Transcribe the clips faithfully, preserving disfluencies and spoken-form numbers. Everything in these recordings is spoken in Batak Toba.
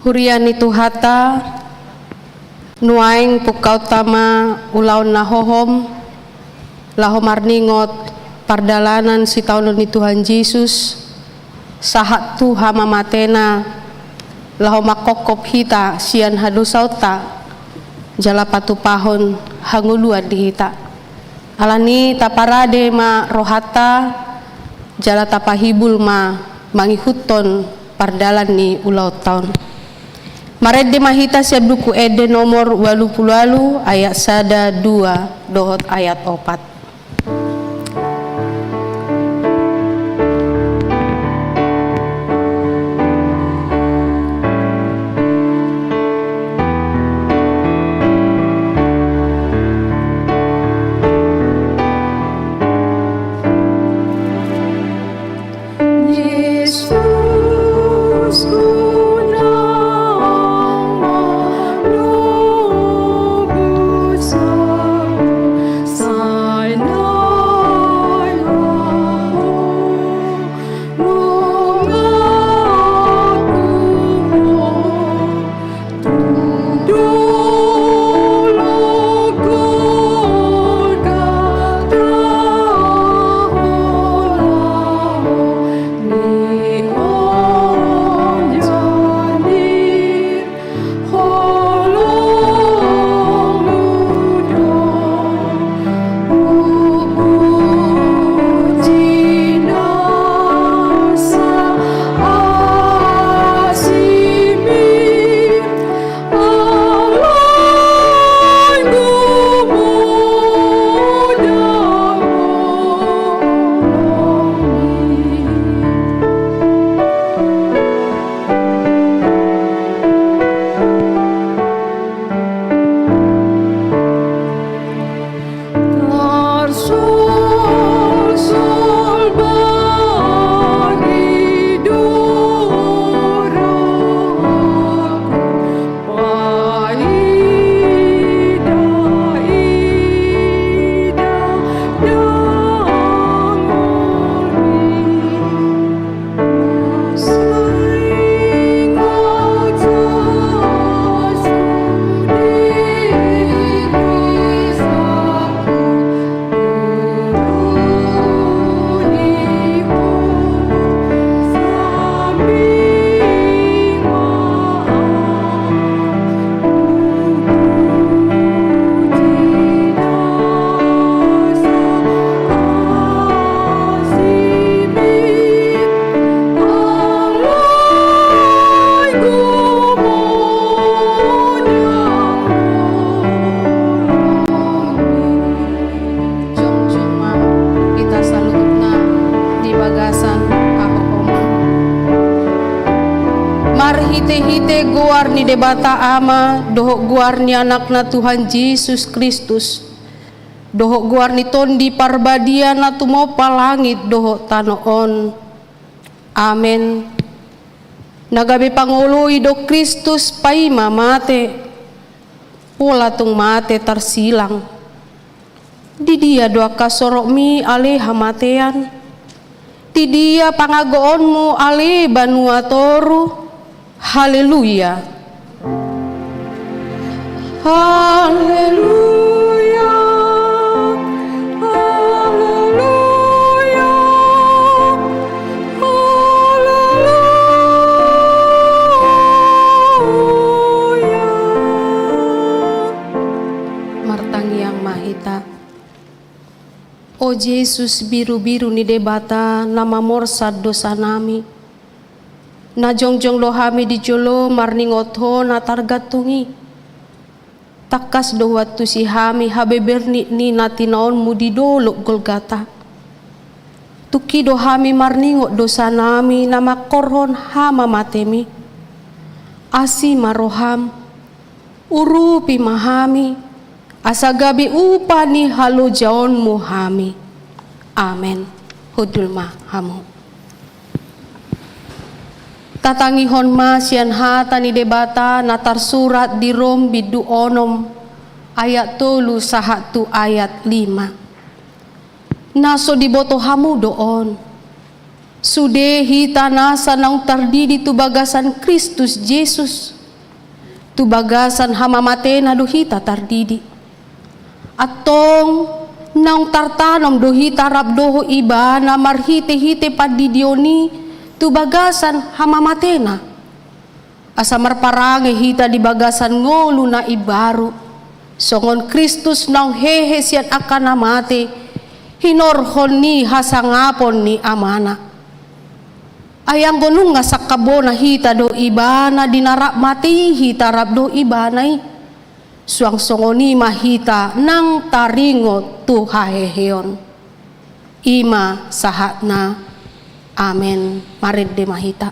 Huria ni Tuhanta, nuaeng pungkaonta ma ulaon na hohom, laho marningot pardalanan sitaonon ni Tuhan Jesus, sahat tu hamamatena, laho manghophop hita sian hadosaonta, jala patupahon hangoluan di hita. Alani taparade ma rohanta, jala tapahibul ma mangihuthon pardalan ni ulaonta on. Marende ma hita sian Buku Ende nomor ualu pulu ualu, ayat sada, dua, dohot ayat opat. Jongjong ma hita saluhutna di bagasan hahohomon. Marhitehite goar ni Debata Ama dohot goar ni Anakna Tuhan Jesus Kristus, dohot goar ni Tondi Parbadia na tumompa langit dohot tano on. Amen. Na gabe pangoloi do Kristus paima mate, pola tung mate tarsilang. Di dia do angka sorokmi ale hamatean? Di dia pangagoonmu ale banua toru? Haleluya. Haleluya. Haleluya. Haleluya. Martangiang ma hita. O Jesus, birubiru ni Debata na mamorsan dosanami, na jongjong do hami di jolo marningot Ho na targantung i. Tangkas do huantusi hami habebernit ni na tinaonmu di dolok Golgata. Tungki do hami marningot dosanami na mangkorhon hamamatemi. Asi ma roham, urupi ma hami, asa gabe upa ni halojaonmu hami. Amen. Hundul ma hamu. Tatangihon ma sian hata ni Debata na tarsurat di Rom bindu onom ayat tolu sahat tu ayat lima. Na so diboto hamu do on. Sude hita nasa naung tardidi tu bagasan Kristus Jesus, tu bagasan hamamatena do hita tardidi. Antong naung tartanom do hita rap dohot Ibana marhite-hite pandidion i tu bagasan hamamatena. Asa marparange hita di bagasan ngolu na imbaru, songon Kristus naung hehe sian angka na mate, hinorhon ni hasangapon ni Amana. Ai anggo nunga sangkap bona hita dohot Ibana di na rap mate i hita rap dohot Ibana i, suang songon i ma hita nang taringot tu haheheon. I ma sahatna. Amen. Marende ma hita.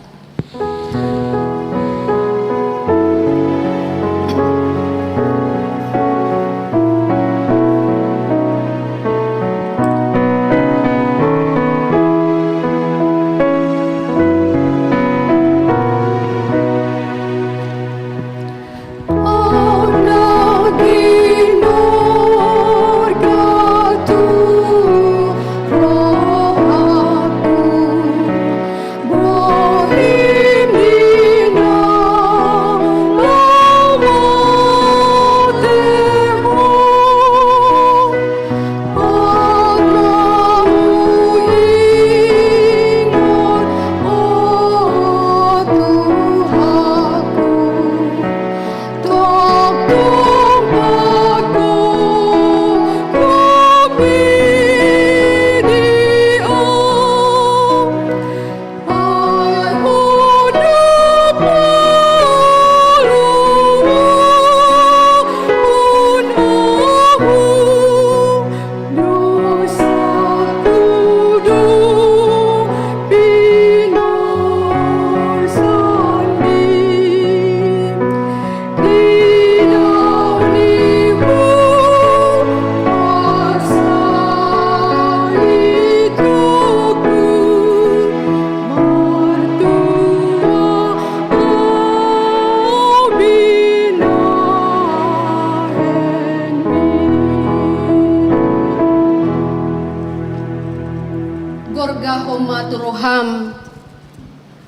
Gorgahon ma tu roham,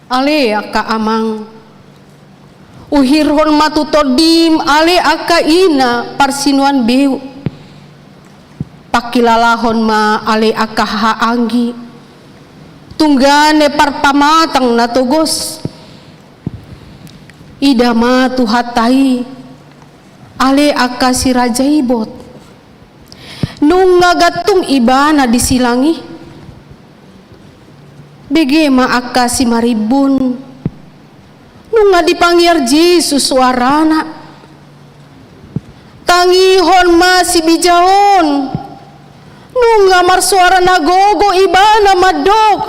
ale angka amang. Uhirhon ma tu tondim, ale angka ina parsinuan beu. Pangkilalahon ma, ale angka haha anggi, tunggane parpamatang na togos. Ida ma Tuhanta i, ale angka siraja ibot. Nunga gantung Ibana di silang i. Bege ma angka simarimbun. Nunga dipangiar Jesus soarana. Tangihon ma sibija on. Nunga marsoara na gogo Ibana mandok: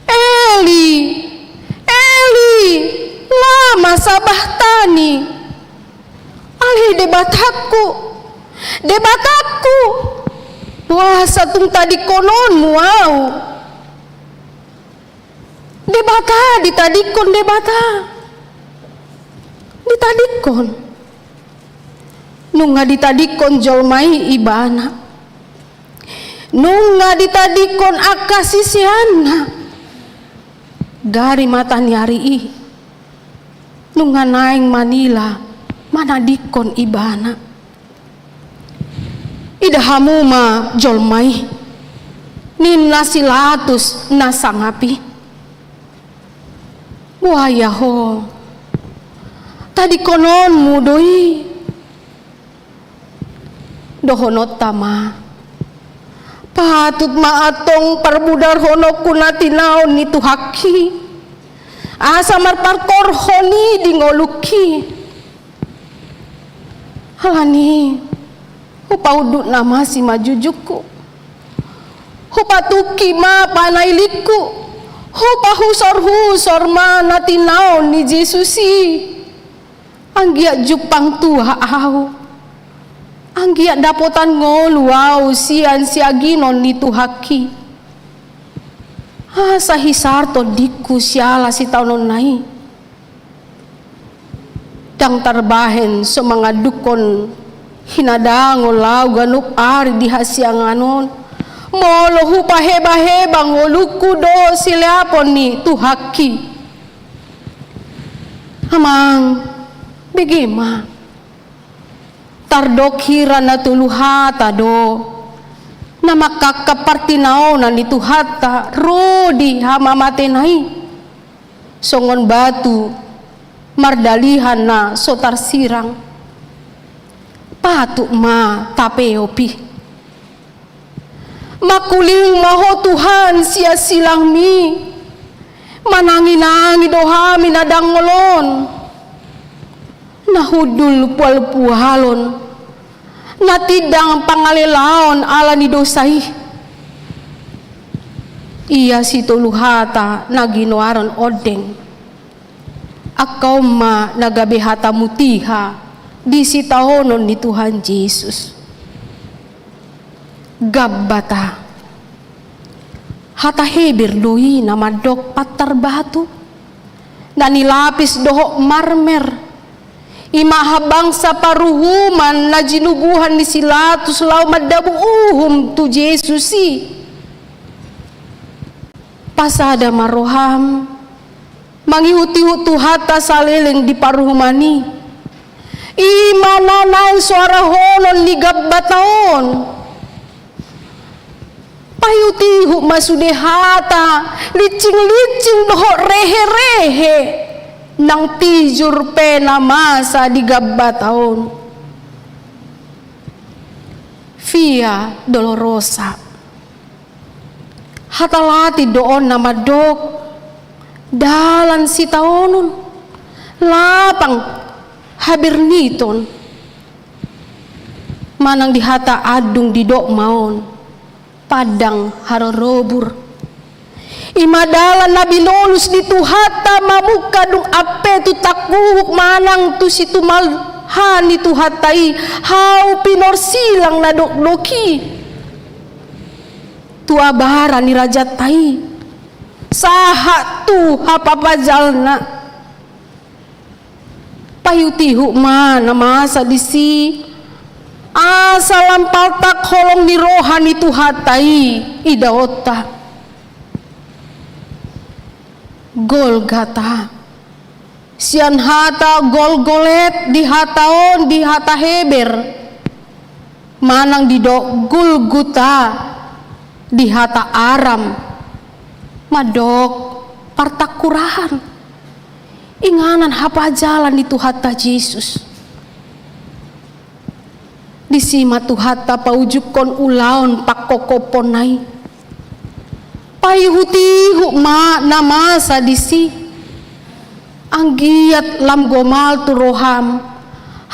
Eli, Eli, lama sabachthani? Ale Debatangku, Debatangku, boasa tung tadingkononmu ahu? Debata ditadingkon, Debata ditadingkon. Nunga ditadingkon jolma i Ibana. Nunga ditadingkon angka siseanna. Gari mataniari i, nunga naeng manila manadingkon Ibana. Ida hamu ma jolma i, ninna si Latus na sangap i. Boha ia ho? Tadingkononmu do i. Dohononta ma: Patut ma antong parmudarhononku na tinaon ni Tuhangki, asa marparkorhon i di ngolungki. Alani i, hupaundukna ma simanjujungku, hupatungki ma panailingku, hupahusor-husor ma na tinaon ni Jesus i. Anggiat jumpang tua ahu, anggiat dapotan ngolu ahu sian siaginon ni Tuhangki. Asa hisar tondingku siala sitaononna i. Ndang tarbahen so mangandukkon hinadangon laho ganup ari di hasiangan on, molo hupaheba-heba ngolungku dohot sileapon ni Tuhangki. Amang, Bege ma. Tardok hira na tolu hata do na mangkangkang partinaonan ni Tuhanta ro di hamamatena i, songon batu mardalihan na so tarsirang. Patut ma tapeop i. Mangkuling ma Ho Tuhan sian silangmi, mananginangi do hami na dangol on, na hundul pualpualon, na tindang pangalelaon ala ni dosa i. Ia sitolu hata na ginoaron ondeng, angka on ma na gabe hata mutiha di sitaonon ni Tuhan Jesus. Gabbatha. Hata Heber do i na mandok pantar batu na nilapis dohot marmer. I ma habangsa paruhuman na jinubuhan ni si Pilatus laho mandabu uhum tu Jesus i. Pasada ma roham mangihutihut Tuhanta saleleng di paruhuman i. I ma na naeng soarahonon ni Gabbatha on. Paihutihut ma sude hata licinglincing dohot reherehe, nang tijur pe na masa di Gabbatha on. Via Dolorosa. Hata Latin do on na mandok dalan sitaonon, lapang haberniton. Manang di hata andung didok ma on, padang harorobur. I ma dalan na binolus ni Tuhanta mamungka dung ampe tu tangkuhuk manang tu situmalha ni Tuhanta i, hau pinorsilang na dokdok i. Tu abara ni rajanta i sahat tu hapapajalna. Paihutihut ma na masa disi asa lam paltak holong ni roha ni Tuhanta i idaonta. Golgata. Sian hata Golgolet di hata on di hata Heber, manang didok Gulguta di hata Aram, mandok partangkurahan. Inganan hapajalan ni Tuhanta Jesus. Disi ma Tuhanta paujungkon ulaon pangkophoponna i. Paihutihut ma na masa disi. Anggiat lam gomal tu roham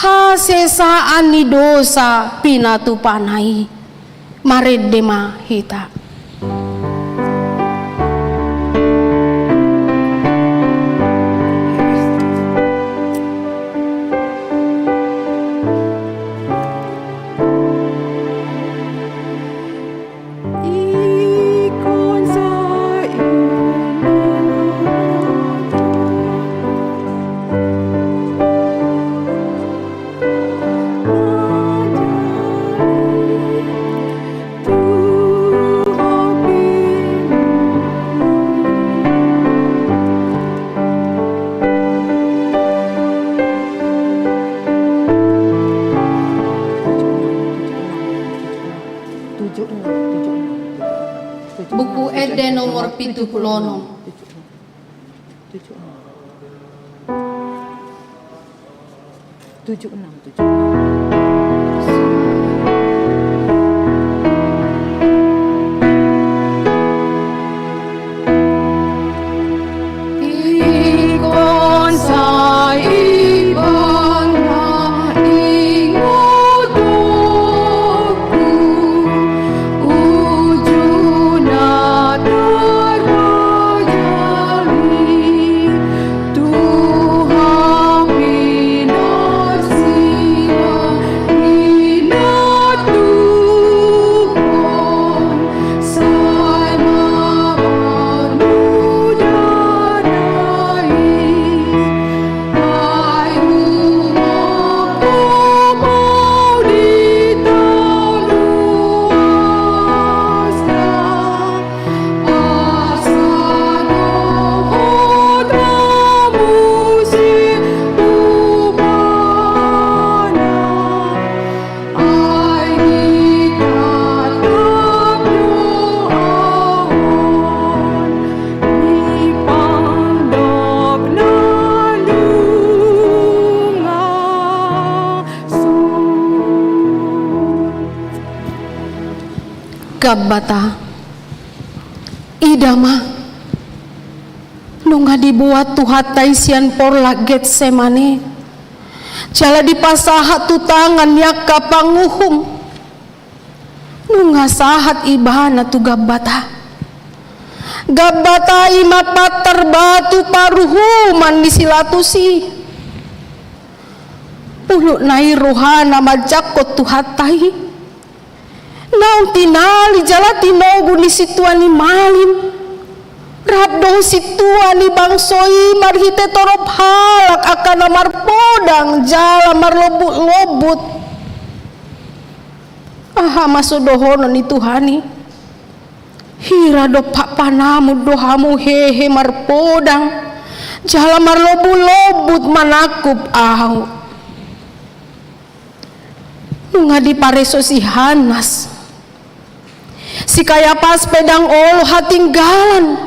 hasesaan ni dosa pinatupana i. Marende ma hita. Buku Ende nomor pitu pulu onom. Tujuh enam, tujuh enam. Gabbata. Ida ma, nunga diboan Tuhanta i sian porlak Getsemane, jala dipasahat tu tangan ni angka panguhum. Nunga sahat ibana tu Gabbata. Gabbata i ma pantar batu paruhuman ni si Latus i. Ulukna i rohana manjangkon Tuhanta i. Naung tinali jala tinogu ni sintua ni malim, rap dohot sintua ni bangso i marhite torop halak angka na marpodang jala marlombut-lombut. Aha ma so dohonon ni Tuhan i? Hira dompak panamon do hamu hehe marpodang jala marlombut-lombut manangkup Ahu. Nunga dipareso si Hannas. Si Kayapas pe ndang olo hatinggalan.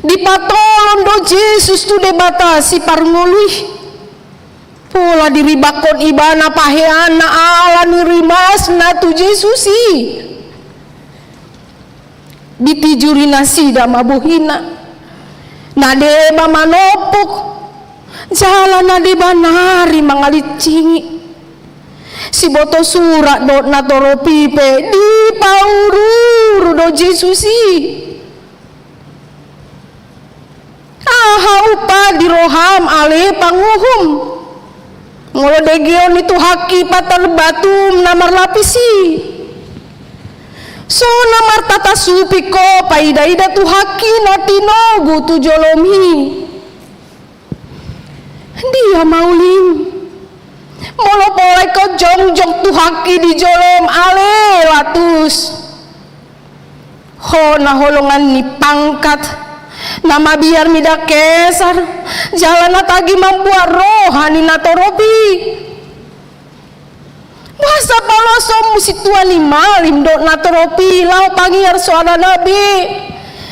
Dipatolon do Jesus tu Debata si parngolu i. Pola diribakkon ibana paheanna ala ni rimasna tu Jesus i. Ditijuri nasida ma bohina. Na deba manompuk, jala na deba nari mangalincingi. Siboto surat dohot natorop i pe dipauru-uru do Jesus i. Aha umpat di roham ale panguhum? Molo degeon ni Tuhangki pantar batum na marlapis i. So na martatasup ingkon paida-ida Tuhangki na tinogu tu jolom i. Dia ma ulim? Molo pola ingkon jongjong Tuhangki di jolom ale Latus. Ho na holongan ni pangkat, na mabiar mida Kesar, jala na tagi mambuat roha ni natorop i. Boasa paloasonmu sintua ni malim dohot natorop i laho pangiar soarana be?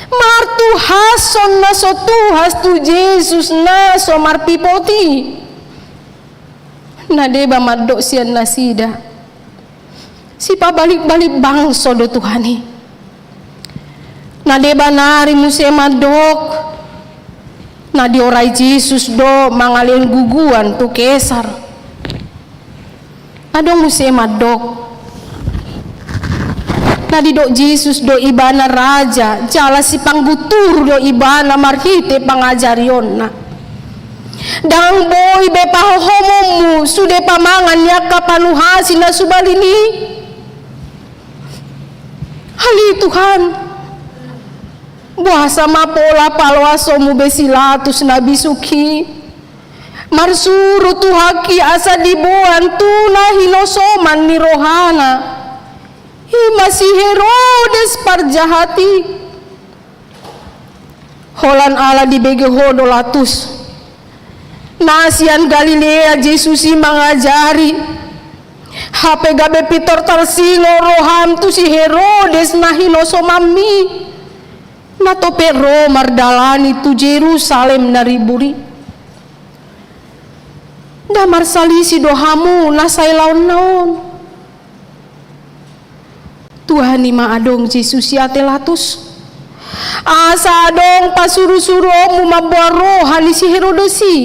Martuhashon na so tuhas tu Jesus na so marpipot i. Na deba mandok sian nasida. Sipabalik-balik bangso do Tuhan i. Na deba nari muse mandok, na diorai Jesus do mangalehon guguan tu Kesar. Adong muse mandok, na didok Jesus do ibana raja, jala sipanggutur do ibana marhite pangajarionna. Ndang boi be pahohomonmu sude pamangan ni angka panuhasi na subalin i? Ale Tuhan, boasa ma pola paloasonmu be si Latus na bisuk i? Marsuru Tuhangki asa diboan tu na hinosoman ni rohana, i ma si Herodes parjahat i. Holan ala dibege ho do Latus, na sian Galilea Jesus i mangajari. Hape gabe pintor tarsingot roham tu si Herodes na hinosomanmi, na topet ro mardalani tu Jerusalem na ribur i. Nda marsalisi do hamu na sai laonna on? Tuani ma adong Jesus i ate Latus. Asa adong pasurusuruonmu mamboan roha ni si Herodes i.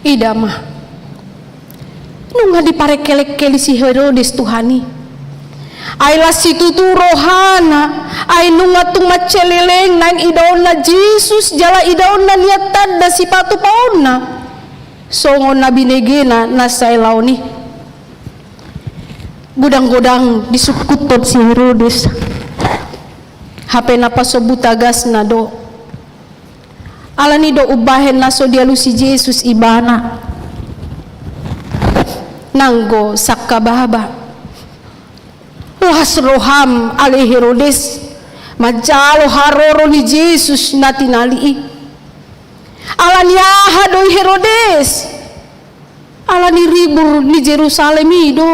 Ida ma. Nunga diparengkelengkeli si Herodes Tuhan i. Ai las situtu rohana, ai nunga tung mansai leleng naeng idaonna Jesus jala idaonna nian tanda sipatupaonna. Songon na binegena na sai laon i. Godang-godang disungkuthon si Herodes. Hape na pasombu tagasna do. Alani do umbahen na so dialusi Jesus ibana. Nanggo sangkababa. Las roham ale Herodes manjalo haroro ni Jesus na tinali i. Alani aha do i Herodes? Alani ribur ni Jerusalem i do.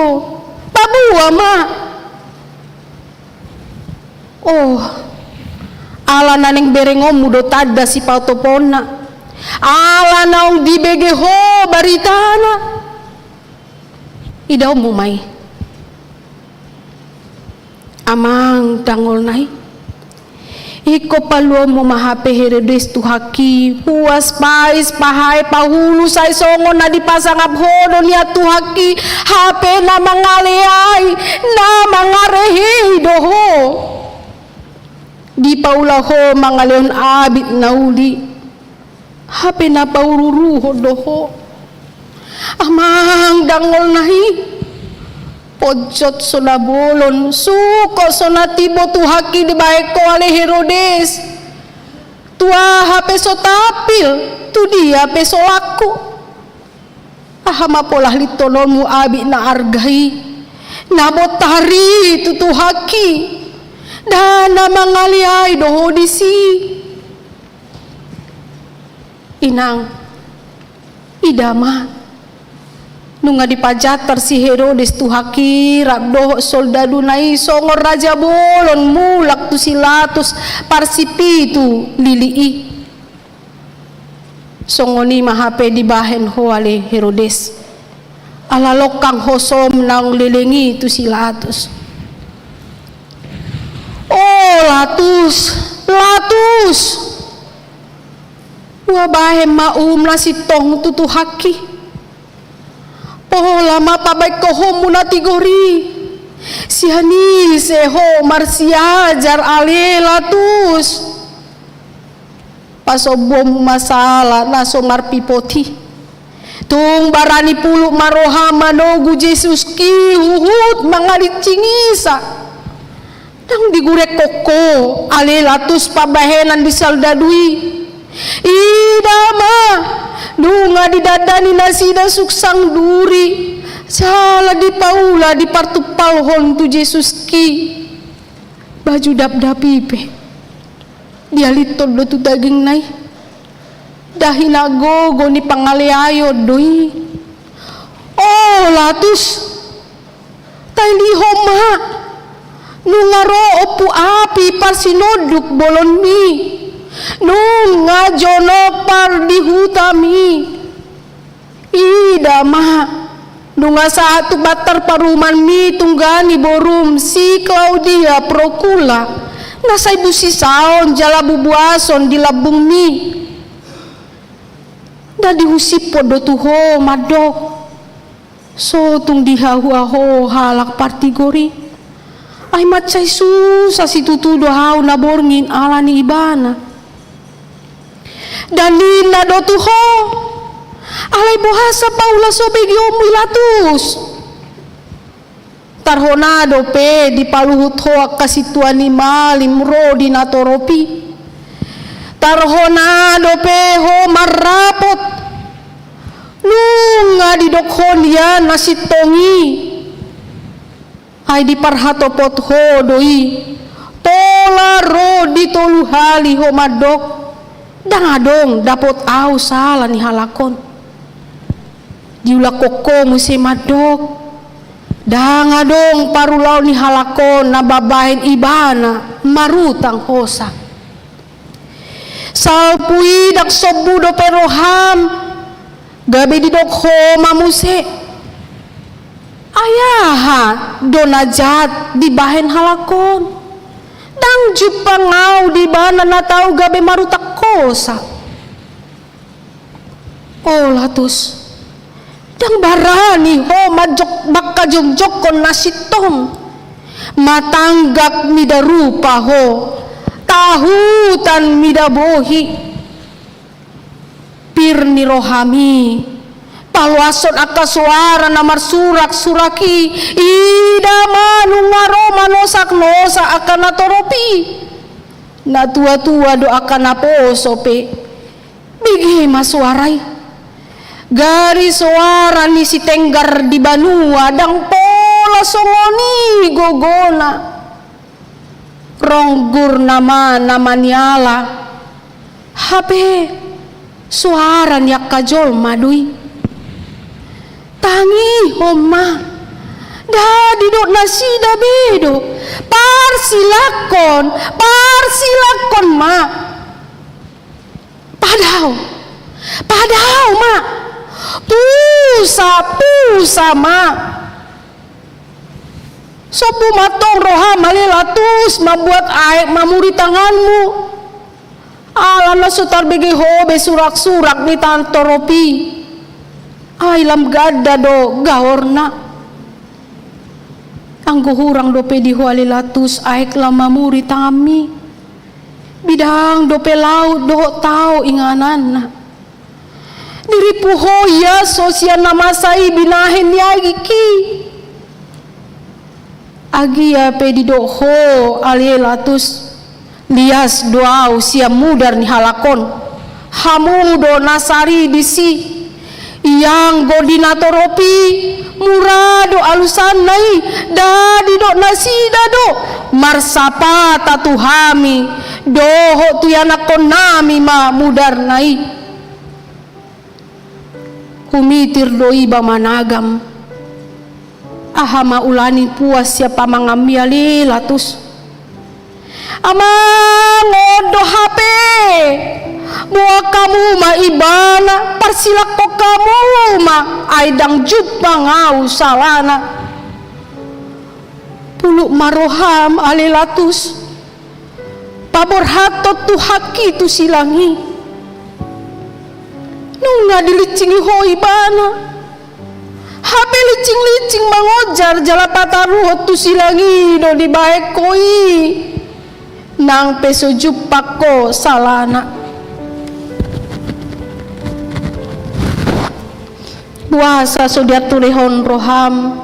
Paboa ma. Oh, ala na naeng berengonmu do tanda sipatupaonna. Ala naung dibege ho baritana. Idaonmu ma i. Amang dangolna i, ingkon paluaonmu ma hape Herodes Tuhangki, puas pais pahae pahulus, ai songon na dipasangap ho do nian Tuhangki, hape na mangaleai, na mangarehei do ho. Dipaula ho mangalehon abit na uli, hape na paururuhon do ho. Amang dangolna i, ponjot so na bolon, sungkot so na timbo Tuhangki dibahen ho ale Herodes. Tu aha pe so tampil, tu dia pe so langkung. Aha ma pola lintolonmu abit na arga i, na bontar i tu Tuhangki, da na mangaleai do ho disi. Inang, ida ma, nunga dipajantar si Herodes Tuhangki rap dohot soldaduna i songon raja bolon mulak tu si Latus parsipitu lili i. Songon i ma hape dibahen ho ale Herodes. Ala longkang hosom naung leleng i tu si Latus. O Latus, Latus! Hubahen ma uhum na sintong tu Tuhangki. Pola ma pabahenhonmu na tigor i. Sian ise ho marsiajar ale Latus? Pasombuonmu ma sala na so marpipot i. Tung barani pulut ma roham manogu Jesuski huhut mangalincingi sa. Ndang digurenghon ho ale Latus pambahenan ni soldadu i. Ida ma, nunga didandani nasida suksang duri, jala dipaula dipartumpalhon tu Jesuski baju dapdap i pe. Dialithon do tu dagingna i. Dahi na gogo ni pangaleaion do i. O Latus, tailihon ma, nunga ro ompu api parsinonduk bolonmi, nunga jonok pardihutami. Ida ma, nunga sahat tu bantar parumaenmi tungga ni borum si Klaudia Prokula, na sai busisaon jala bubuason di lambungmi. Nda dihusipon do tu ho mandok, so tung dihahua ho halak partigor i. Ai mansai susa situtu do ahu na borngin ala ni ibana. Nda ninna do tu ho, alai boasa paula so begeonmu i Latus? Tarhona dope dipaluhut ho angka sintua ni malim ro di natorop i. Tarhona dope ho marrapot. Nunga didok ho nian na sintong i. Ai diparhatopot ho do i, pola ro di tolu hali ho mandok, ndang adong dapot ahu sala ni halak on. Diulakhon ho muse mandok, ndang adong parulaon ni halak on na mambahen ibana marutang hosa. Salpu i ndang sombu dope roham, gabe didok ho ma muse. Ai aha do na jat dibahen halak on? Ndang jumpang ahu di ibana na tau gabe marutang hosa. O Latus, ndang barani ho manjok-, mangkajongjonghon na sintong. Matanggak mida rupa ho, tahutan mida bohi. Pir ni rohami, paloashon angka soara na marsuraksurak i, ida ma nunga ro manosaknosak angka natorop i. Natuatua do angka naposo pe. Bege ma soara i. Gari soara ni sitenggar di banua, ndang pola songon i gogona. Ronggurna ma na maniala. Hape soara ni angka jolma do i. Tangihon ma. Nda didok nasida be do. Parsilakhon, parsilakhon ma. Padao, padao ma. Pusa, pusa ma. Sombu ma antong roham ale Latus mambuat aek mamuri tanganmu. Ala na so tarbege ho be surak-surak ni tangan torop i. Ai lam ganda do gaorna. Anggo hurang dope di ho ale Latus aek lam mamuri tanganmi, bidang dope laut dohot tao ingananna. Diripu ho ia so sian na masa i binahen ni agik i. Agia pe didok ho ale Latus, lias do ahu sian mudar ni halak on. Hamu do na sari disi. Ianggo di na torop i mura do alusanna i, nda didok nasida do marsapata tu hami dohot tu ianakkonnami ma mudarna i. Humitir do iba managam. Aha ma ulaon ni puas sian pamanganmi ale Latus? Amang, on do hape. Boan hamu ma ibana, parsilangkon hamu ma, ai ndang jumpang ahu salana. Pulut ma roham ale Latus. Paborhathon Tuhanki tu silang i. Nunga dilinsingi ho ibana. Hape linsing-linsing mangonjar jala pataruhon tu silang i do dibahen ho i. Nang pe so jumpang ho salana. Boasa so dianturehon roham?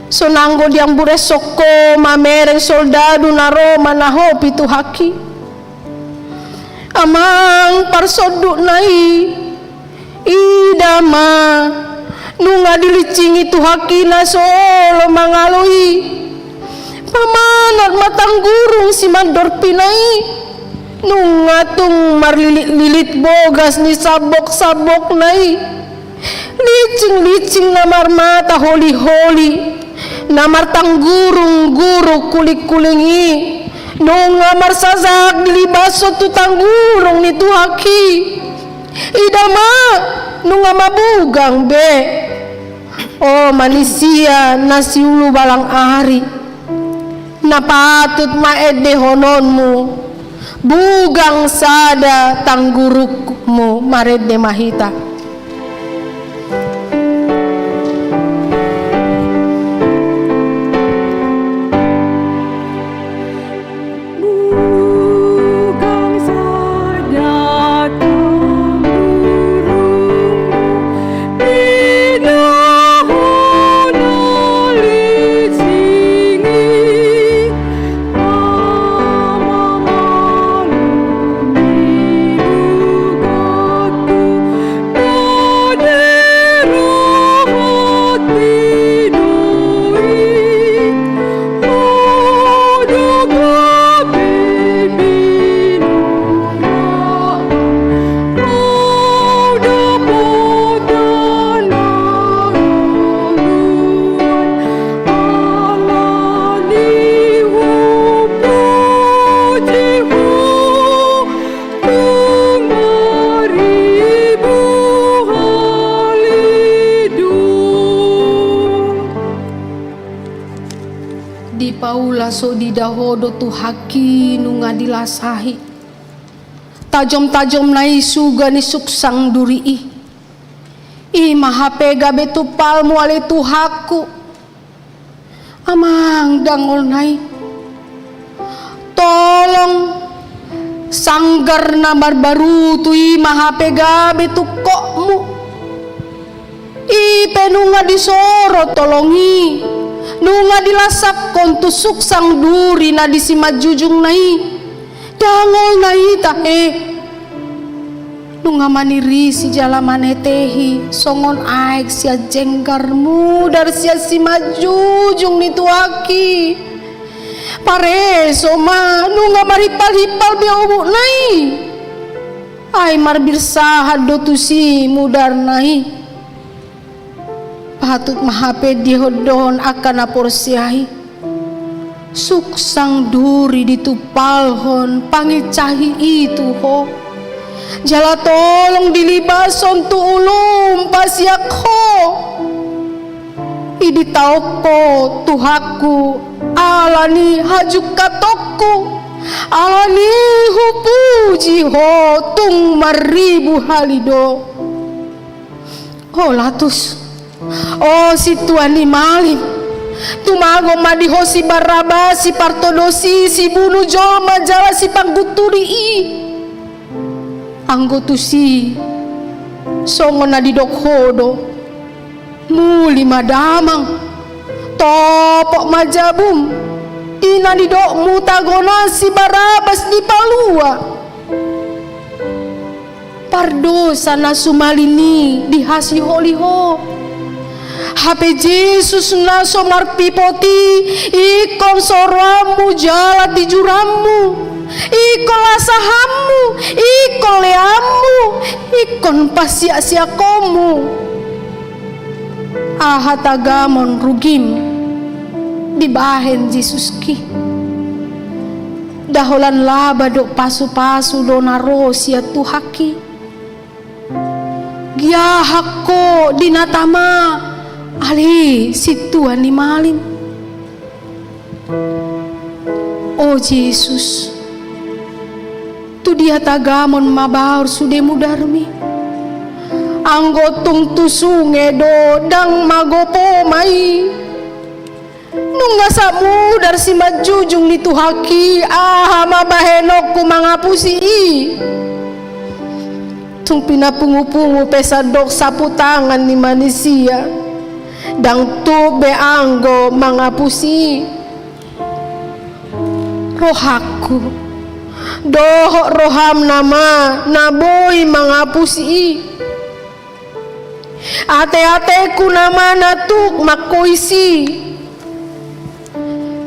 Sonang do diambureshon ho mamereng soldadu na ro manahopi Tuhanki. Amang, parsondukna i, ida ma, nunga dilinsingi Tuhanki na so olo mangalo i. Pamanat ma tanggurung simandorpina i. Nunga tung marlilit-lilit bogas ni sambok-sambokna i. Linsing-linsing na marmata holi-holi, na martanggurung guruk kuling-kuling i. Nunga marsajak dilibashon tu tanggurung ni Tuhanki. Ida ma, nunga mabugang be. O manisia na siulu balang ari, na patut ma endehononmu, bugang sada tanggurungmu, marende ma hita. Dipaula so dida ho do Tuhanki nunga dilasahi. Tajom-tajomna i suga ni suksang duri i. I ma hape gabe tumpalmu ale Tuhanku. Amang dangolna i. Tolong sanggar na marbarutu i ma hape gabe tungkotmu. I pe nunga disoro tolong i. Nunga dilasakkon tu suksang duri na di simanjujungna i. Dangolna i tahe. Nunga manirisi jala manetehi songon aek sian jenggar mudar sian simanjujung ni Tuhanki. Pareso ma nunga marhimpal-himpal be obukna i. Ai marbirsahan do tusi mudarna i. Patut ma hape diendehon angka na porsea i. Suksang duri ditumpalhon pangincahi i tu ho. Jala tolong dilibashon tu ulum pasiak ho. I ditaon Ho Tuhanku ala ni hajungkatonku, ala ni hupuji Ho tung marribu hali do. O latus, o sintua ni malim, tumagon ma di Ho si Barabas, si partodos i, si bunu jolma jala si panggunturi i. Anggo tusi, songon na didok Ho do, muli ma damang, topot ma jabum, i na nidokmu tagonan si Barabas dipalua. Pardosa na sumalin i dihasiholi Ho. Hape Jesus na so marpipot i, ingkon so rohammu jala tijuranmu, ingkon lasahanmu, ingkon leanmu, ingkon pasiaksiakonmu. Aha tagamon rugim dibahen Jesuski? Nda holan laba dohot pasupasu do na ro sian Tuhanki. Giahak ho di na tama, ale sintua ni malim. O Jesus, tu dia tagamon ma bahor sude mudarmi? Anggo tung tu sunge do, ndang magopo ma i. Nunga sahat mudar simanjujung ni Tuhanki, aha ma bahenonku mangapusi i? Tung pinapungupungu pe sandok sapu tangan ni manisia, ndang tuk be anggo mangapusi i. Rohangku dohot rohamna ma na boi mangapusi i. Ateatengku nama na tuk mangkoisi.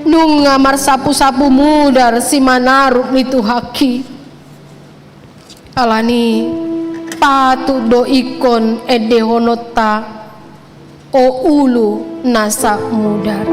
Nunga marsapusapu mudar simanaruk ni Tuhanki. Alani patut do ingkon endehononta, o ulu na sahat mudar.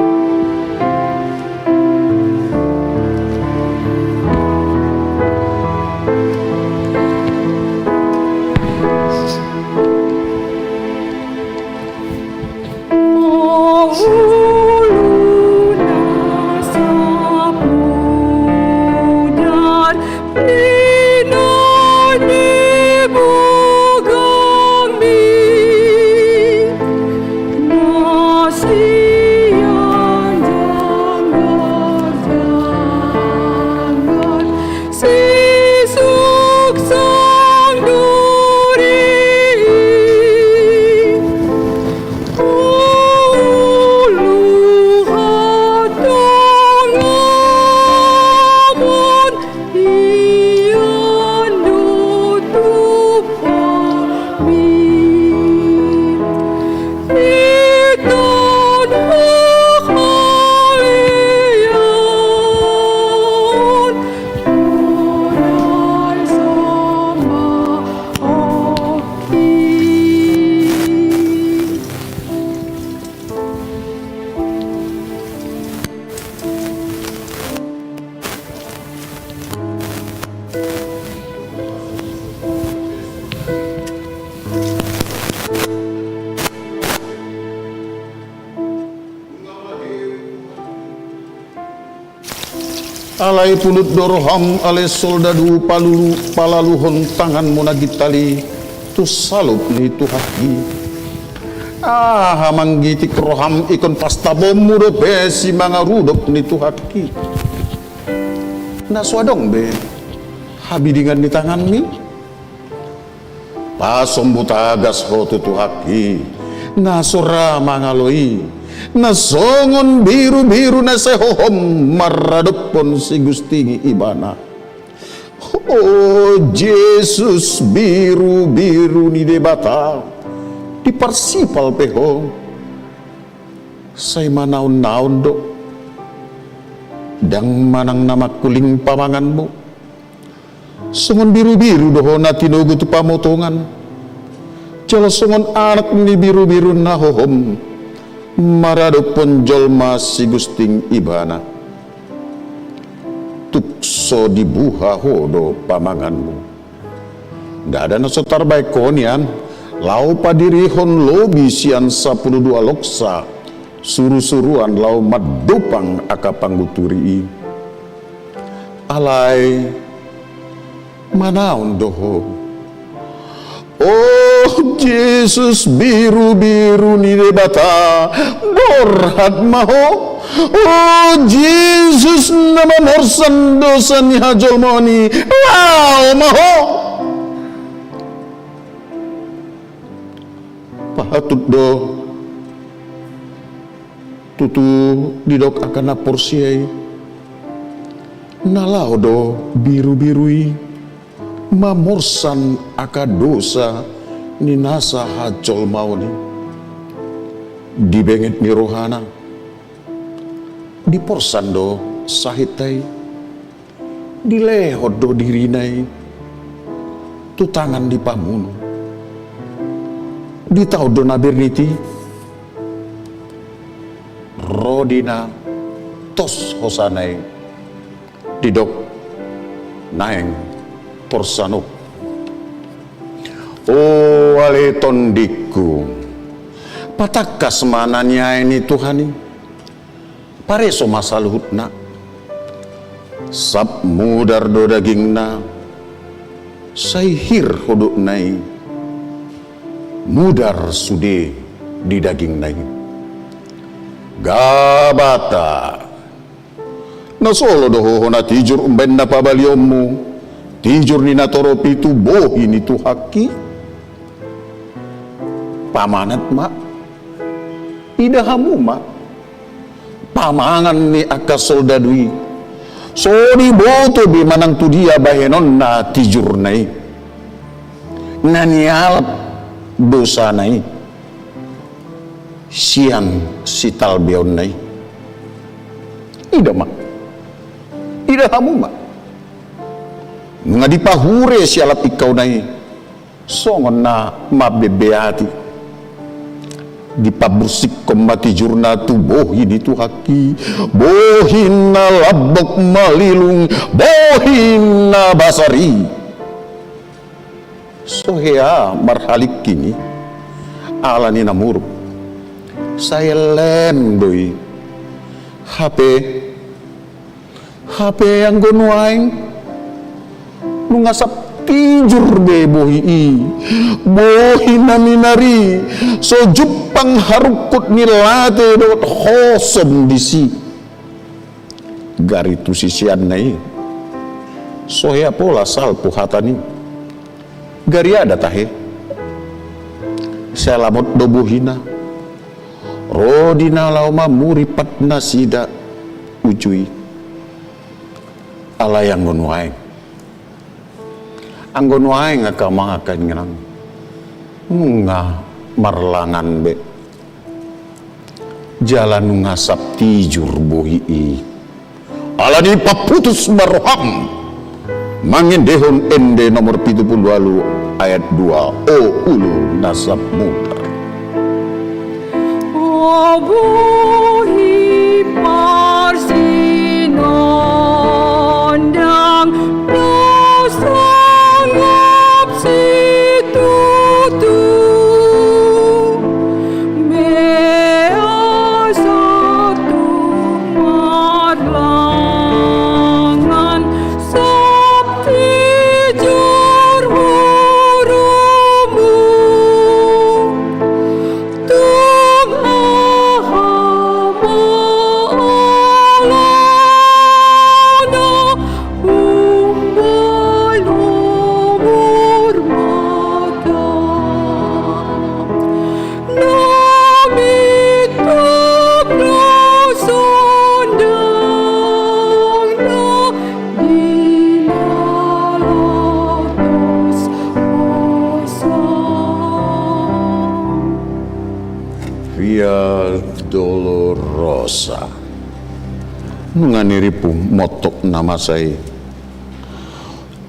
Alai pulut do roham, ale soldadu, palulu, palaluhon tanganmu na gintal i tu salup ni Tuhanki. Aha manggitik roham, ingkon pastabonmu dope simangarudop ni Tuhanki. Na so adong be habidingan ni tanganmi? Pasombu tagas ho tu Tuhanki, na so ra mangalo i, na songon birubiru na sai hohom maradophon sigusting ibana. O Jesus, birubiru ni Debata, diparsipal pe ho. Sai manaonnaon do, ndang manang na mangkuling pamanganmu. Songon birubiru do ho na tinogu tu pamotongan, jala songon anak ni birubiru na hohom maradophon jolma sigusting ibana. Tung so dibuha ho do pamanganmu. Ndada na so tarbahen ho nian laho padirihon lobi sian sampulu dua loksa surusuruan laho mandopang angka pangunturi i. Alai manaon do ho: O Jesus, birubiru ni Debata, borhat ma ho. O Jesus, na mamorsan dosa ni hajolmaon i, laho ma ho. Patut do tutu didok angka na porsea i, na laho do birubiru i mamorsan angka dosa ni nasa hajolmaon i. Di benget ni rohana, diporsan do sahitna i, dilehon do dirina i tu tangan ni pamunu. Ditaon do na bernit i, ro di na tos hosana i, didok: Naeng porsan ho. O ale tondingku, patangkas ma na niae ni Tuhan i. Pareso ma saluhutna. Sap mudar do dagingna, sai hir hudukna i, mudar sude di dagingna i. Gabata, na solo do ho hona tijur umbaen na pabalionmu tijur ni natorop i tu bohi ni Tuhanki? Pamanat ma, ida hamu ma pamangan ni angka soldadu i. So diboto be manang tu dia bahenonna tijurna i, na nialap dosana i sian sitalbeonna i. Ida ma, ida hamu ma, nunga dipahure sialap ingkauna i, songon na mambebeati. Dipabursikhon ma tijurna tu bohi ni Tuhanki, bohi na lambok malilung, bohi na basar i. So hea marhalingking i ala ni na muruk, sai ellem do i. Hape, hape anggo nuaeng nunga sap tijur be bohi i, bohi na minar i, so jumpang harungkut ni late dohot hosom disi. Gari tu siseanna i, so hea pola salpu hata ni. Gari adat tahe, sai lamot do bohina. Ro di na laho mamuri pat nasida uju i. Alai anggo nuaeng, anggo nuaeng angka amang angka inang, nunga marlangan be jala nunga sap tijur bohi i. Ala ni i, paputus ma roham mangendehon ende nomor pitu pulu ualu ayat dua, o ulu na sap mudar. O bohi parsinondang na sangap situtu, measat tu marlangan sap tijur hurumu. Tung aha ma alana umbal umur mata na mitop na sondang na di na latos hosam. Via Dolorosa. Nunga nirimpu montok na masa i.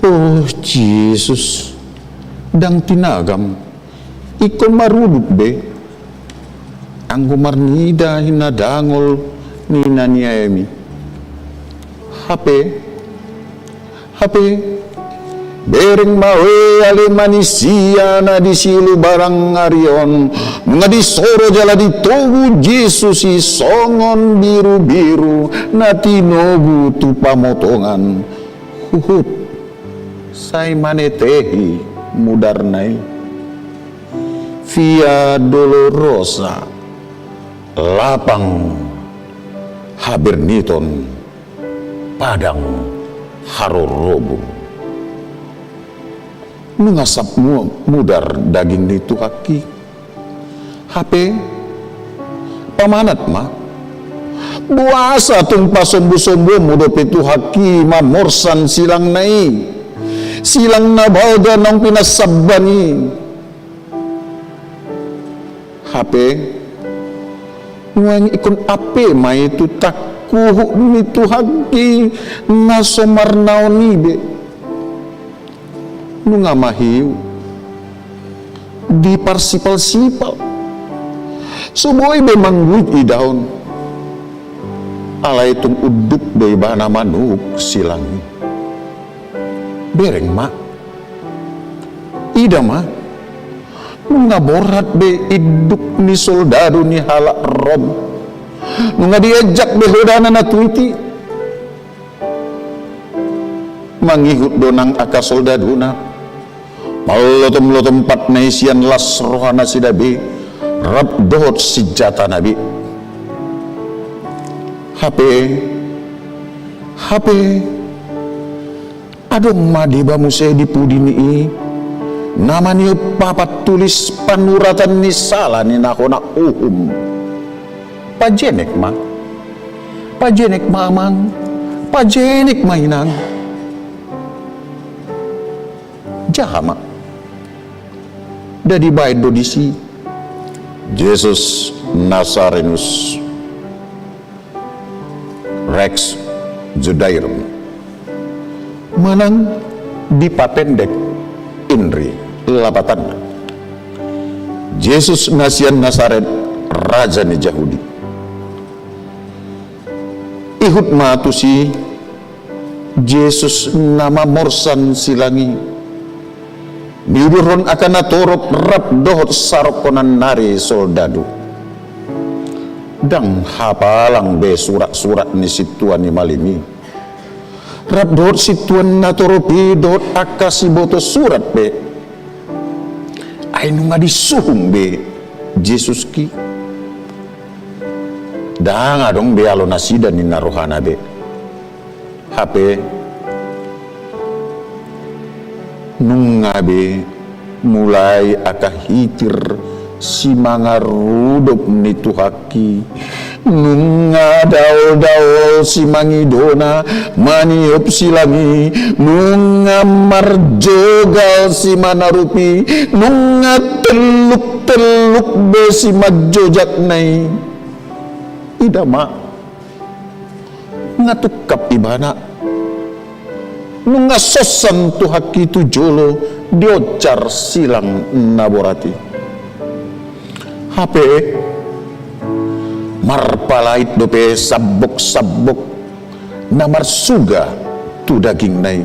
O Jesus, ndang tinagam ingkon marudut be anggo marnida hinadangol ni na niaem i. Hape, hape, Bereng ma oe ale manisia na di silubarang ari on, nunga disoro jala ditogu Jesus i songon birubiru na tinogu tu pamotongan. Huhut sai manetehi mudarna i. Via Dolorosa, lapang haberniton, padang harorobung. Nunga sap mu-, mudar daging ni Tuhangki. Hape pamanat ma. Boasa tung pasombusombuonmu dope Tuhangki mamorsan silangna i, silang na baga naung pinansamban i? Hape nuaeng ingkon ampe ma i tu tangkuhuk ni Tuhangki na so marnaon i be. Nunga mahiu, diparsipalsipal. So boi be mangguit idaon. Alai tung unduk do ibana manungkun silang i. Bereng ma. Ida ma. Nunga borhat be induk ni soldadu ni halak Rom. Nunga diejak be hodana na tuiti. Mangihut do nang angka soldaduna. Mallotomlotom patna i sian las rohanasida be, rap dohot sinjatana be. Hape, hape, adong ma deba muse di pudi ni i na maniop papan tulis panuratan ni sala ni na hona uhum. Pajenek ma. Pajenek ma amang. Pajenek ma inang. Jaha ma. Nda dibaen do disi Jesus Nazarenus. Rex Judaeorum. Manang dipapendek Inri lapatanna. Jesus na sian Nasaret, raja ni Jahudi. Ihut ma tusi Jesus na mamorsan silang i. Diudurhon angka natorop rap dohot sarongkonan nari soldadu. Ndang hapalang be suratsurat ni sintua ni malim i. Rap dohot sintua ni natorop i dohot angka siboto surat be. Ai nunga disuhung be Jesus ki. Ndang adong be alo nasida ninna rohana be. Hape nunga be mulai angka hitir simangarudop ni Tuhangki. Nunga daoldaol simangidona maniop silang i. Nunga marjogal simanarupi. Nunga telluktelluk be simanjojakna i. Ida ma. Nunga tungkap ibana. Nunga sonsan Tuhangki tu jolo dionjar silang na borat i. Hape marpalait dope samboksambok na marsuga tu dagingna i.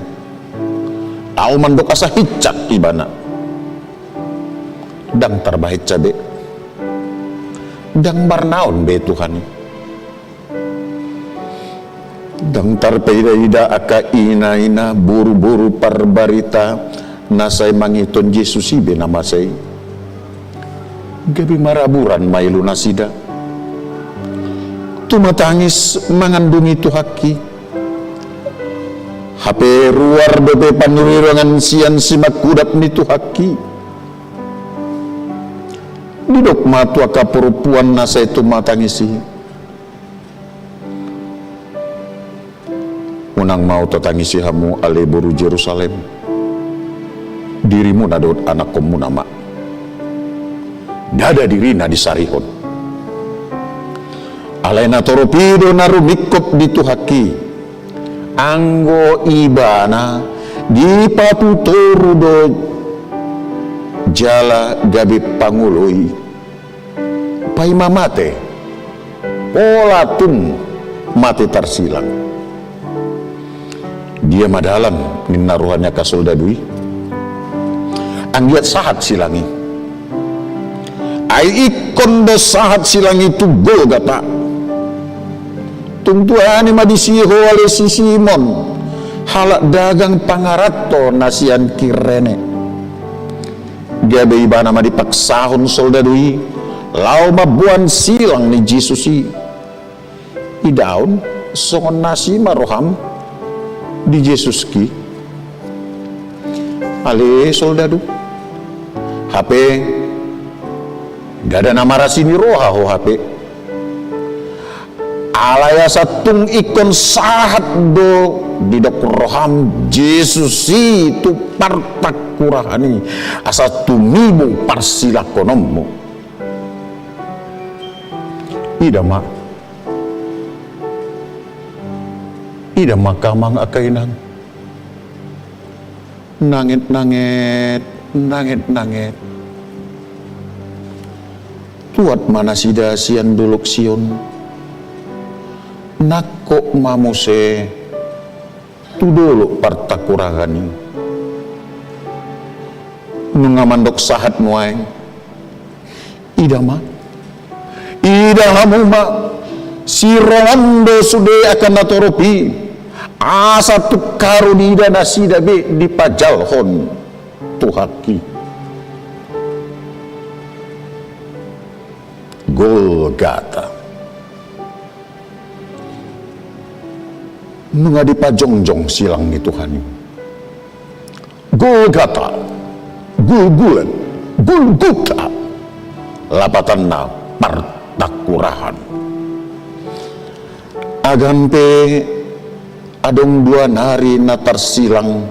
Laho mandok asa hinsat ibana. Ndang tarbahensa be. Ndang marnaon be Tuhan i. Ndang tarpaidaida angka inaina boruboru parbarita na sai mangihut Jesus i be na masa i. Gabe maraburan ma ilunasida. Tumatangis mangandungi Tuhangki. Hape ruar dope panurirangan sian simangkudap ni Tuhangki. Didok ma tu angka parompuan na sai tumatangis i. Unang ma tatangisi hamu ale boru Jerusalem. Dirimuna dohot anakkonmuna ma. Ndada dirina disarihon. Alai natorop i do na rumingkop di Tuhangki. Anggo ibana dipatutoru do jala gabe pangoloi. Paima mate, pola tung mate tarsilang. Dia ma dalan ninna roha ni angka soldadu i. Anggiat sahat silang i. Ai ingkon do sahat silang i tu Golgata. Tung tuani ma disi ho ale si Simon, halak dagang pangaranto na sian Kirene. Gabe ibana ma dipaksahon soldadu i laho mamboan silang ni Jesus i. Idaon songon na asi ma roham di Jesus ki, ale soldadu. Hape ndada na marasi ni roha ho hape. Alai asa tung ingkon sahat do didok roham Jesus i tu partangkurahan i, asa tumibu parsilangkononmu. Ida ma. Ida ma angka amang angka inang. Nanget-nanget, nanget-nanget. Tuat ma nasida sian Dolok Sion. Nangkok ma muse tu dolok partangkurahan i. Nunga mandok sahat nuaeng. Ida ma. Ida hamu ma. Sirongon do sude angka na torop i. Asa tung haru diida nasida be dipajalhon Tuhanki. Golgata. Nunga dipajongjong silang ni Tuhan i. Golgata, Gulgulat, Gulguta, lapatanna partangkurahan. Agam pe adong dua nari na tarsilang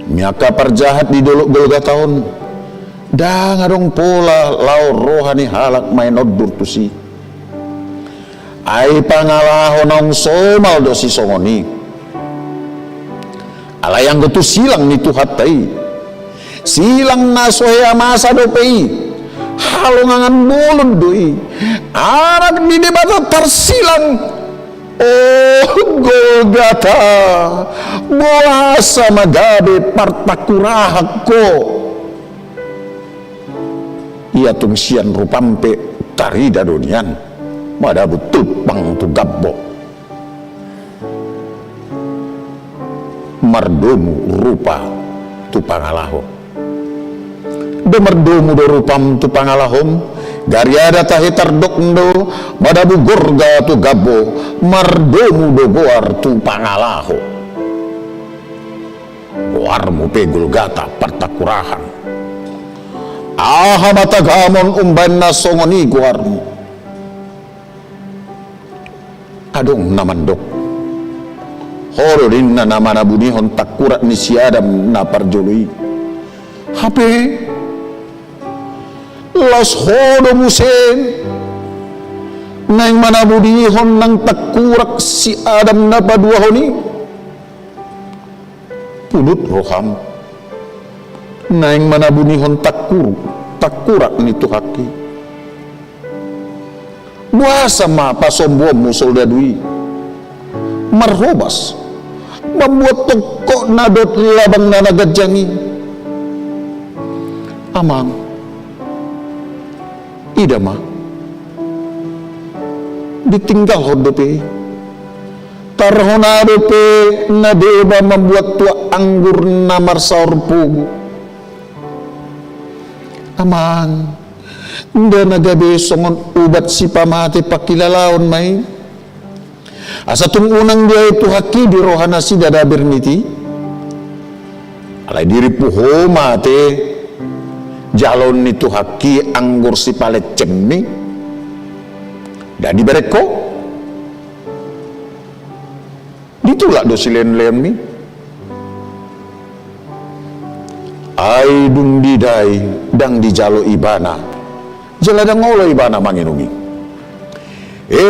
ni angka parjahat di dolok Golgata on, ndang adong pola laho roha ni halak maen ondur tusi. Ai pangalaho naung somal do sisongon i. Alai anggo tu silang ni Tuhanta i, silang na so hea masa dope i, halongangan bolon do i. Anak ni Debata tarsilang. O Golgata, boasa ma gabe partangkurahan ho? Ia tung sian rupam pe tarida do nian, madabu tumpang tu gambo. Mardomu rupa tu pangalaho. Do mardomu do rupam tu pangalahom, gariada tahe tardok do, madabu gorga tu gambo, mardomu do goar tu pangalaho. Goarmu pe Golgata partangkurahan. Aha ma tagamon umbaen na songon i goarmu? Adong na mandok, ho do ninna na manabunihon tangkurak ni si Adam na parjolo i. Hape laos ho do muse naeng manabunihon nang tangkurak si Adam na paduahon i? Pudut roham naeng manabunihon tangkur-, tangkurak ni Tuhanki. Boasa ma pasombuonmu soldadu i marhobas mambuat tongkotna dohot labangna na ganjang i? Amang, ida ma, ditinggalhon dope i. Tarhona dope na deba mambuat tuak anggur na marsaor pogu. Amang, nda na gabe songon ubat sipamate pangkilalaon ma i? Asa tung unang diae Tuhanki di roha nasida da bernit i? Alai dirimpu ho ma ate jaloon ni Tuhanki anggur sipalecem i? Nda dibereng ho? Ditulak do sileonleon i. Ai dung dida i ndang dijalo ibana, jala ndang olo ibana manginum i. E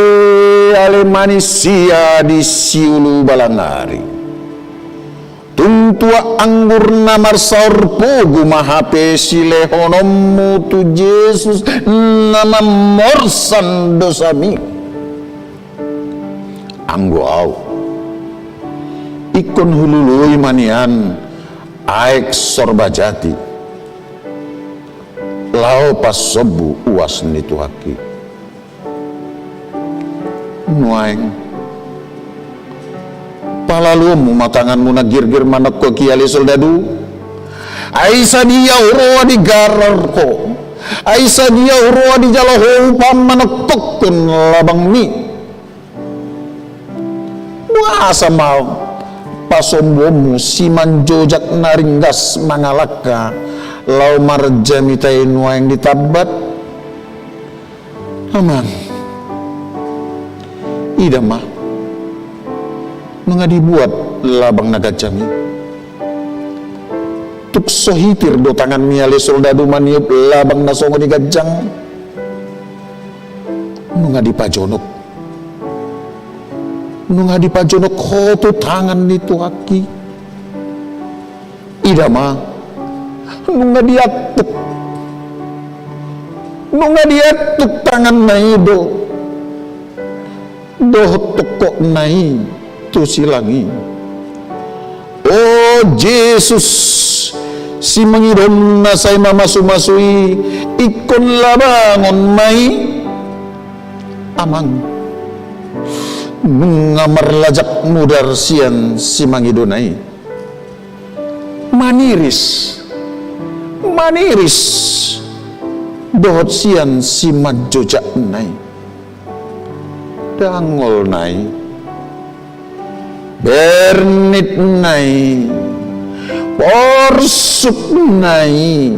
ale manisia di siulu balangari, tung tuak anggur na marsaor pogu ma hape silehononmu tu Jesus na mamorsan dosami? Anggo au, ingkon hulului ma nian aek sorba jati. laho pasombu uas ni Tuhanki. Nuaeng, palaluonmu ma tanganmu na girgir manongkok i ale soldadu. Ai sadia huroha digarar ho? Ai sadia huroha dijalo ho upa manongkokkon labangmi? Boasa ma pasombuonmu simanjojak na ringgas mangalangka laho marjamita i nuaeng di tambat? Amang, ida ma, nunga dibuat labang na ganjang i. Tung so hitir do tanganmi ale soldadu maniop labang na songon i ganjang. Nunga dipajonok, nunga dipajonok ho tu tangan ni Tuhanki. Ida ma, nunga diantuk, nunga diantuk tanganna i do dohot tongkokna i tu silang i. O Jesus, Simangidom na sai mamasumasu i, ingkon labangon ma i. Amang, nunga marlajak mudar sian simangidona i. Maniris, maniris dohot sian simanjojakna i. Dangolna i, bernitna i, porsukna i,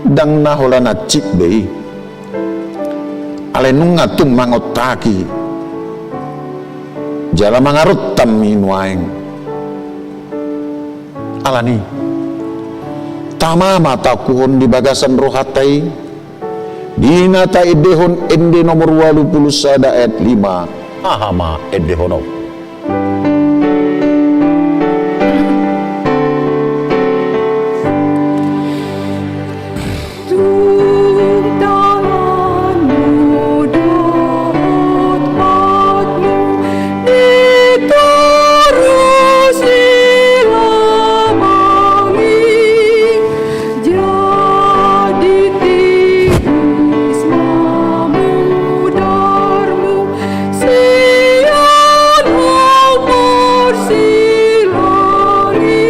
ndang na holan hansit be i. Alai nunga tung mangontaki jala mangarontam i nuaeng. Alani, tama ma taokuhon di bagasan rohanta i, di na taendehon ende nomor ualu pulu sada ayat lima, aha ma endehon on. Tung tanganmu dohot patmu ditorusi labang i, jadi tingis ma mudarmu sian hau parsilang i.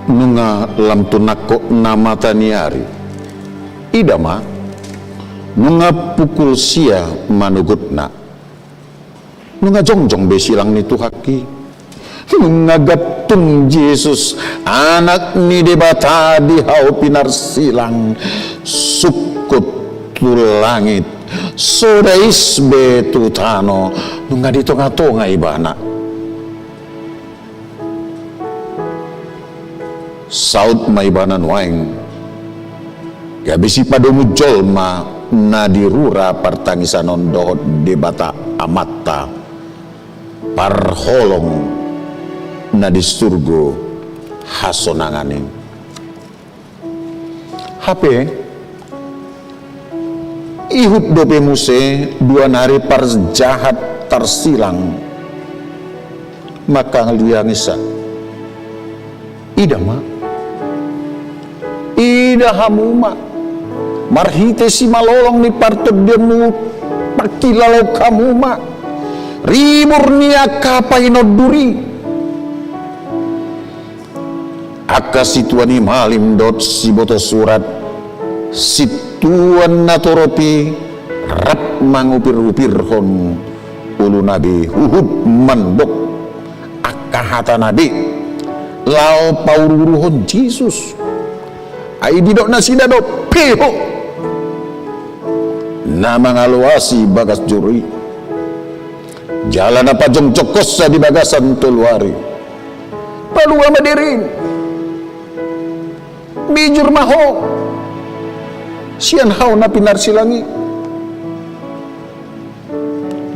Nunga lam tu nangkok na mata ni ari. Ida ma, nunga pukul sia manogotna. Nunga jongjong be silang ni Tuhanki. Nunga gantung Jesus, Anak ni Debata, di hau pinarsilang, sungkun tu langit, so dais be tu tano, nunga di tongatonga Ibana. Saut ma Ibana nuaeng, gabe sipadomu jolma na di rura partangisan on dohot Debata Amanta, parholong na di surgo hasonangan i. Hape, ihut dope muse dua nari parjahat tarsilang mangkaliangi sa. Ida ma, ida hamu ma, marhite simalolong ni partondionmu, pangkilalaon hamu ma ribur ni angka painondur i. Angka situan ni malim dohot siboto surat, situan na torop i rap mangupirupirhon uluna be huhut mandok angka hatana be laho pauruuruhon Jesus. Ai didok nasida do, peho na mangaloasi bagas joro i. Jala na pajongjongkonsa di bagasan tolu ari. Palua ma dirimu. Mijur ma ho. sian hau na pinarsilang i.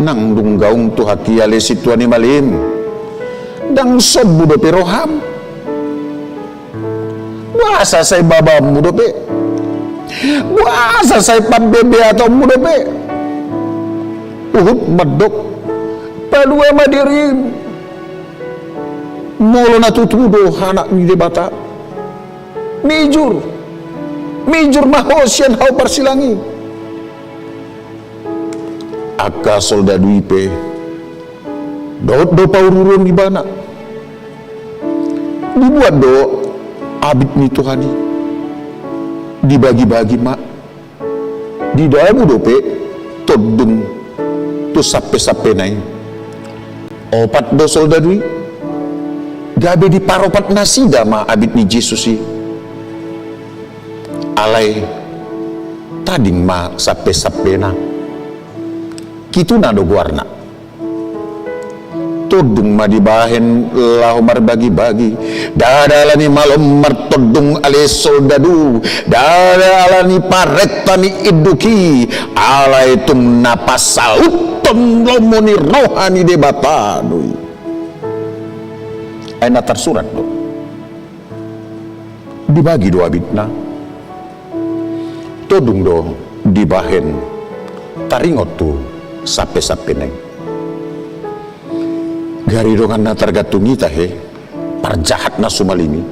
Nang dung gaung tu haki ale sintua ni malim, ndang sombu dope roham. Boasa sai babamu dope? Boasa sai pambebeatonmu dope? Huhut mandok, palua ma dirim. Molo na tutu do anak ni Debata, mijur. Mijur ma ho sian hau parsilang i. Angka soldadu i pe dohot do paururon ibana. Dibuat do abit ni Tuhan i. Dibagibagi ma. Didabu dope tondung tu sampesampena i. Opat do soldadu i. Gabe diparopat nasida ma abit ni Jesus i. Alai tading ma sampesampena. Kituna do goarna. Tondung ma dibahen laho marbagibagi. Ndada ala ni malo martondung ale soldadu, ndada ala ni parenta ni induk i, alai tung na pasauthon lomo ni roha ni Debata do i. Ai na tarsurat do. Dibagi do abitna. Tondung do dibahen taringot tu sampesampena i. Gari dongan na targantung i tahe, parjahat na sumalimi.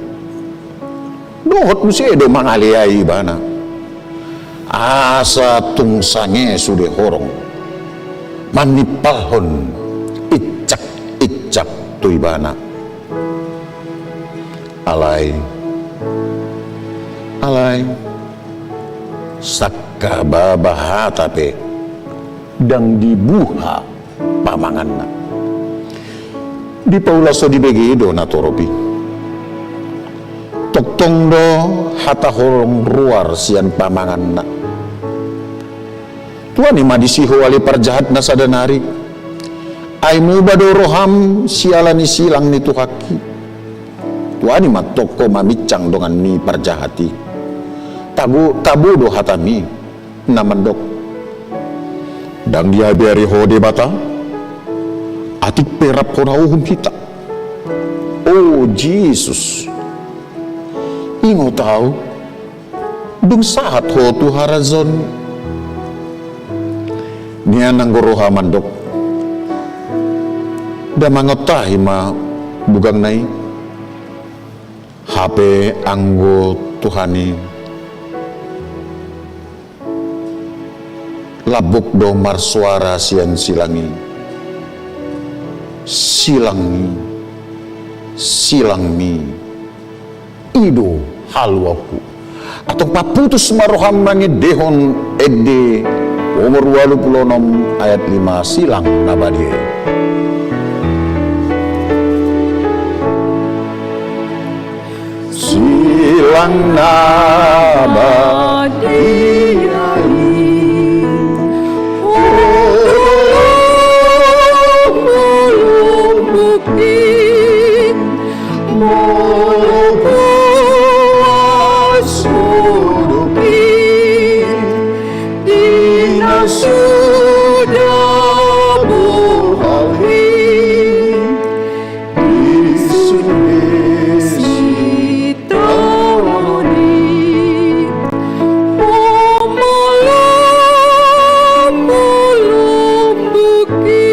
Dohot muse do mangaleai ibana. Asa tung sange sude horong manimpalhon icak-icak tu ibana. Alai, alai, sangkababa hata pe ndang dibuha pamanganna. Dipaula so dibege do natorop i. Tongtong do hata holong ruar sian pamanganna. Tuani ma disi ho ale parjahat na sada nari. Ai muba do roham siala ni silang ni Tuhanki. Tuani ma tongko mamincang dongan ni parjahat i. Tabo, tabo do hatami na mandok. Ndang diabeari ho Debata, atik pe rap hona uhum hita. O Jesus, ingot ahu, dung sahat ho tu harajaon. Nian anggo roha mandok, da mangontahi ma bugangna i. Hape anggo Tuhan i lambok do marsoara sian silang i. Silangmi, silangmi, i do haluaonku. Antong paputus ma roham mangendehon ende nomor ualu pulu onom ayat lima, silang na badia i. Silang na badia i, o, o, o, molo poas ho dope di na suda bohal i, di sude sitaonon i, o molo, molo mbuki.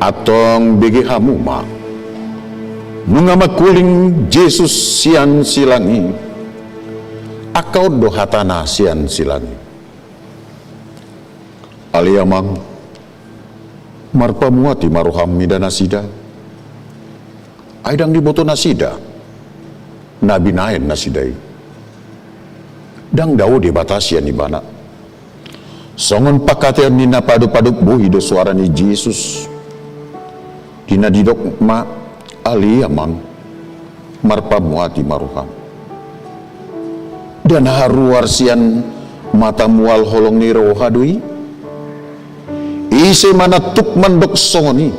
Antong bege hamu ma. Nunga mangkuling Jesus sian silang i, angka on do hatana sian silang i. Ale Amang, marpamuati ma roham mida nasida. Ai ndang diboto nasida na binahen nasida i. Ndang dao Debata sian ibana. Songon pangkataion ni na padopadop bohi do soara ni Jesus. Di na didok ma, ale Amang, marpamuati ma roham. Da na haruar sian mata mual holong ni roha do i. Ise ma na tuk mandok songon i?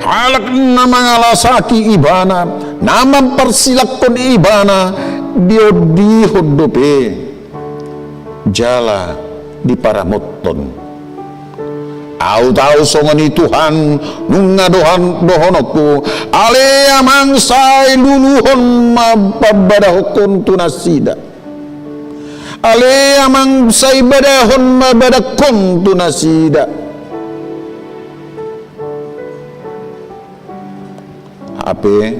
Halak na mangalasaki ibana, na mamparsilanghon ibana, diondihon dope jala diparamothon. Aut ahu songon i Tuhan, nunga dohononku, ale amang sai luluhon ma pambadahonku tu nasida. Ale amang sai badahon ma badahonku tu nasida. Hape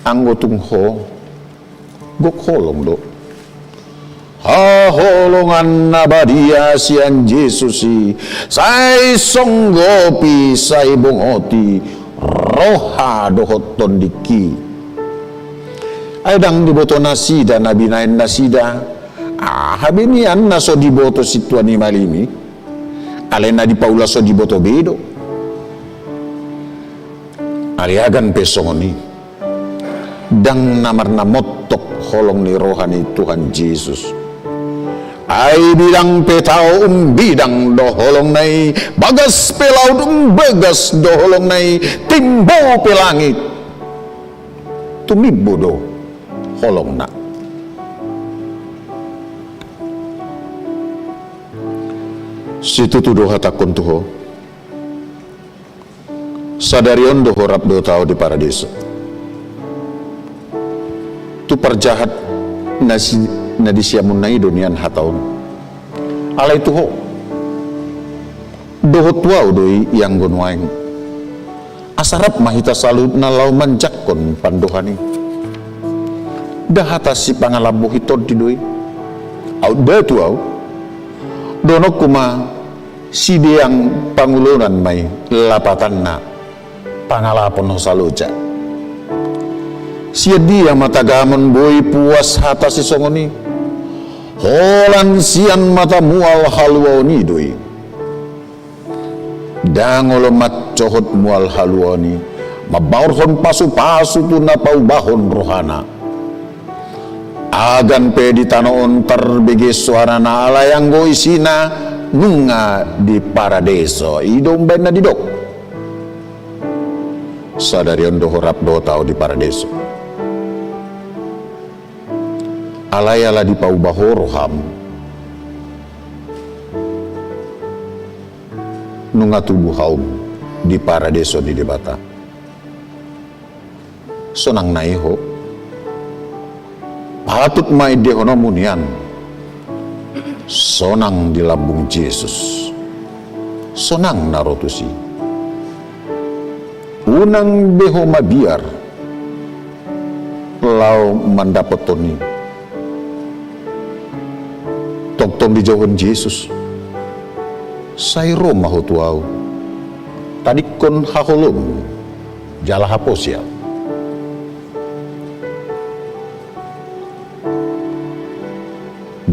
anggo tung ho, gok holong do. Haholongan na badia sian Jesus i, sai songgopi, sai bongoti roha dohot tondingki. Ai ndang diboto nasida na binahen nasida, aha be nian na so diboto sintua ni malim i? Alai na dipaula so diboto be do. Ariagan pe songon i. Ndang na marnamontok holong ni roha ni Tuhan Jesus. Ai bidang pe tao umbidang do holongna i, bagas pe laut umbagas do holongna i, timbo pe langit tumimbo do holongna. Situtu do hatangkon tu ho. Sadari on do ho rap dohot ahu di paradeso. Tu parjahat na si, na di siamunna i do nian hata on. Alai tu ho dohot tu ahu do i ianggo nuaeng. Asa rap ma hita saluhutna laho manjangkon pandohan i. Nda hata sipangalap bohi tondi do i. Aut nda tu ahu. Dohononku ma, sideang pangulonan ma i lapatanna pangalapon ho saloja. Sian dia ma tagamon boi puas hata sisongon i? Holan sian mata mual haluaon i do i. Ndang olo mancohot mual haluaon i mambaorhon pasupasu tu na paubahon rohana. Agan pe di tano on tarbege soarana, alai anggo isina nunga di paradeso. I do umbaen na didok. Sadari on do ho rap dohot ahu di paradeso. Alai ala dipauba ho roham, nunga tubu haum di paradeso ni Debata. Sonang na i ho. Patut ma indehononmu nian. Sonang di lambung Jesus. Sonang na ro tusi. Unang be ho mabiar laho mandapothon i. Tongtong dijouhon Jesus. Sai ro ma ho tu ahu. Tadingkon haholommu jala haposi ahu.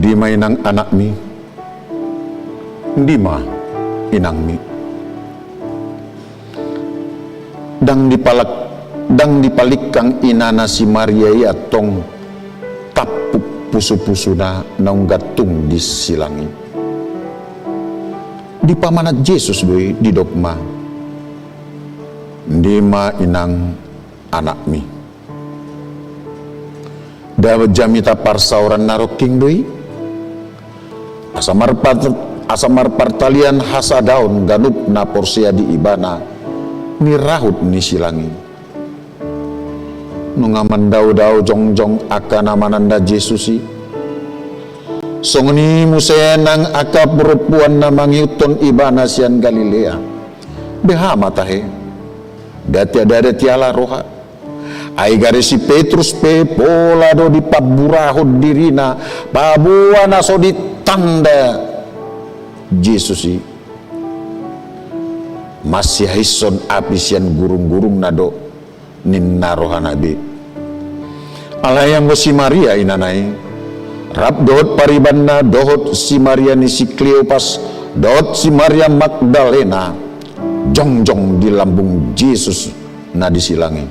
Dima inang anakmi? Dima inangmi? Ndang dipalak-, ndang dipalingkang inana si Maria i antong tampuk pusupusuna naung gantung di silang i. Dipamanat Jesus do i, didok ma, dima inang anakmi. Dapot jamita parsaoran na rongking do i. Asa marpat-, asa marpartalian hasadaon ganup na porsea di ibana ni rahut ni silang i. Nunga mandaodao jongjong angka na mananda Jesus i. Songon i muse nang angka parompuan na mangihuthon ibana sian Galilea. Beha ma tahe? Ndada-ndada tiala roha. Ai gari si Petrus pe pola do dipamburahon dirina paboa na so ditanda Jesus i. Masiahishon api sian gurunggurungna do ninna rohana be. Alai anggo si Maria inana i, rap dohot paribanna dohot si Maria ni si Kleopas dohot si Maria Magdalena, jongjong di lambung Jesus na di silang i.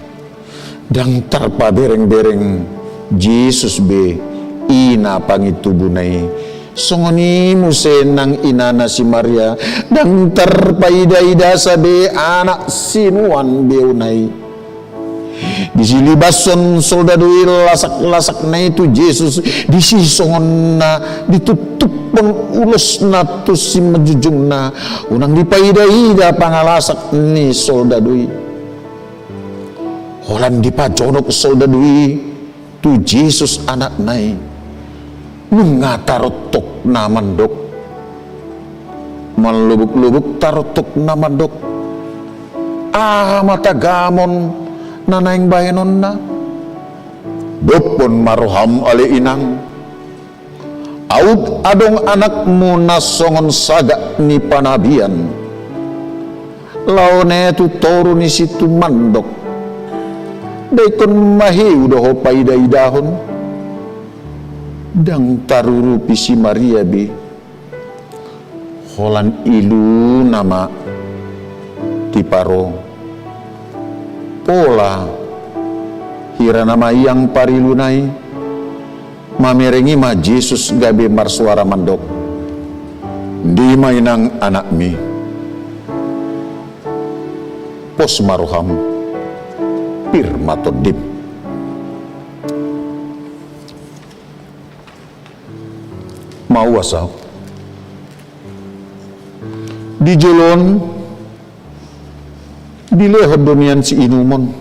Ndang tarpaberengbereng Jesus be ina pangintubuna i. Songon i muse nang inana si Maria, ndang tarpaidaidasa be anak sinuan beuna i. Disilibashon soldadu i lasak-lasakna i tu Jesus, disi songon na ditutuphon ulosna tu simanjujungna, unang dipaida-ida pangalasak ni soldadu i. Holan dipajonok soldadu i tu Jesus anakna i, nunga taroktokna mandok. Manlobuk-lobuk taroktokna mandok. Aha ma tagamon na naeng bahenonna? Dophon ma roham ale inang. Aut adong anakmu na songon sagak ni panabian. Laho ne tu toru ni situan mandok. Daikkon ma hiu do ho paida-idahon. Ndang tarurupi si Maria be. Holan iluna ma tiparo. Pola hira na maiang pariluna i. Mamereng i ma Jesus gabe marsuara mandok. Ndi ma inang anakmi. Pos ma roham. Pir ma tondim. Mauas ahu. Di jolo on dilehon do nian siinumon.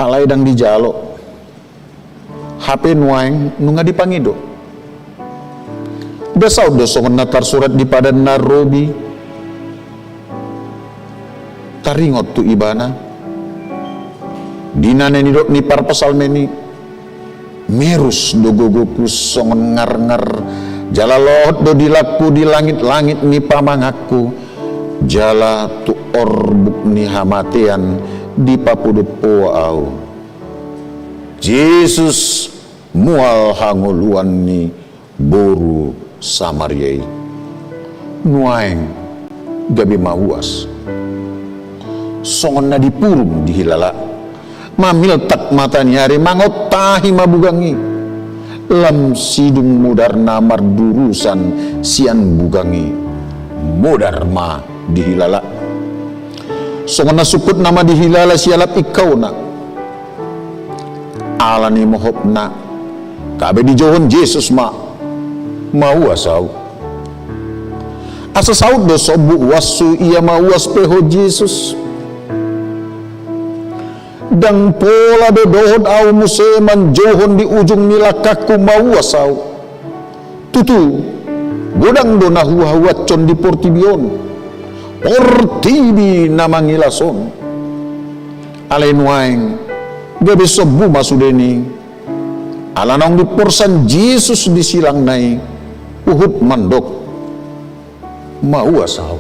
Alai ndang dijalo. Hape nuaeng nunga dipangido. Nda saut do songon na tarsurat di Padan na Robi. Taringot tu ibana. Di na naeng didok ni parpsalmen i. Merus do gogoku songon ngarngar. Jala lohot do dilangku di langit-langit ni pamanganku. Jala tu orbuk ni hamatean dipapudop ho ahu. Jesus mual hangoluan ni boru Samaria i. Nuaeng gabe mauas. Songon na dipurum dihilala. Mamiltak mata ni ari mangontahi ma bugang i. Lam sidung mudarna mardurusan sian bugang i. Mudar ma dihilala. Songon na sungkut nama dihilala sialap ingkau na. Ala ni mohopna, gabe dijouhon Jesus ma, mauas ahu. Asa saut do sombu uashu ia mauas pe ho Jesus. Ndang pola do dohot ahu muse manjouhon di ujung ni langkangku mauas ahu. Tutu, godang do na huhahuashon di portibi on. Portibi na mangilas on. Alai nuaeng, gabe sombu ma sude ni. Ala naung diporsan Jesus di silangna i, huhut mandok. Mauas ahu.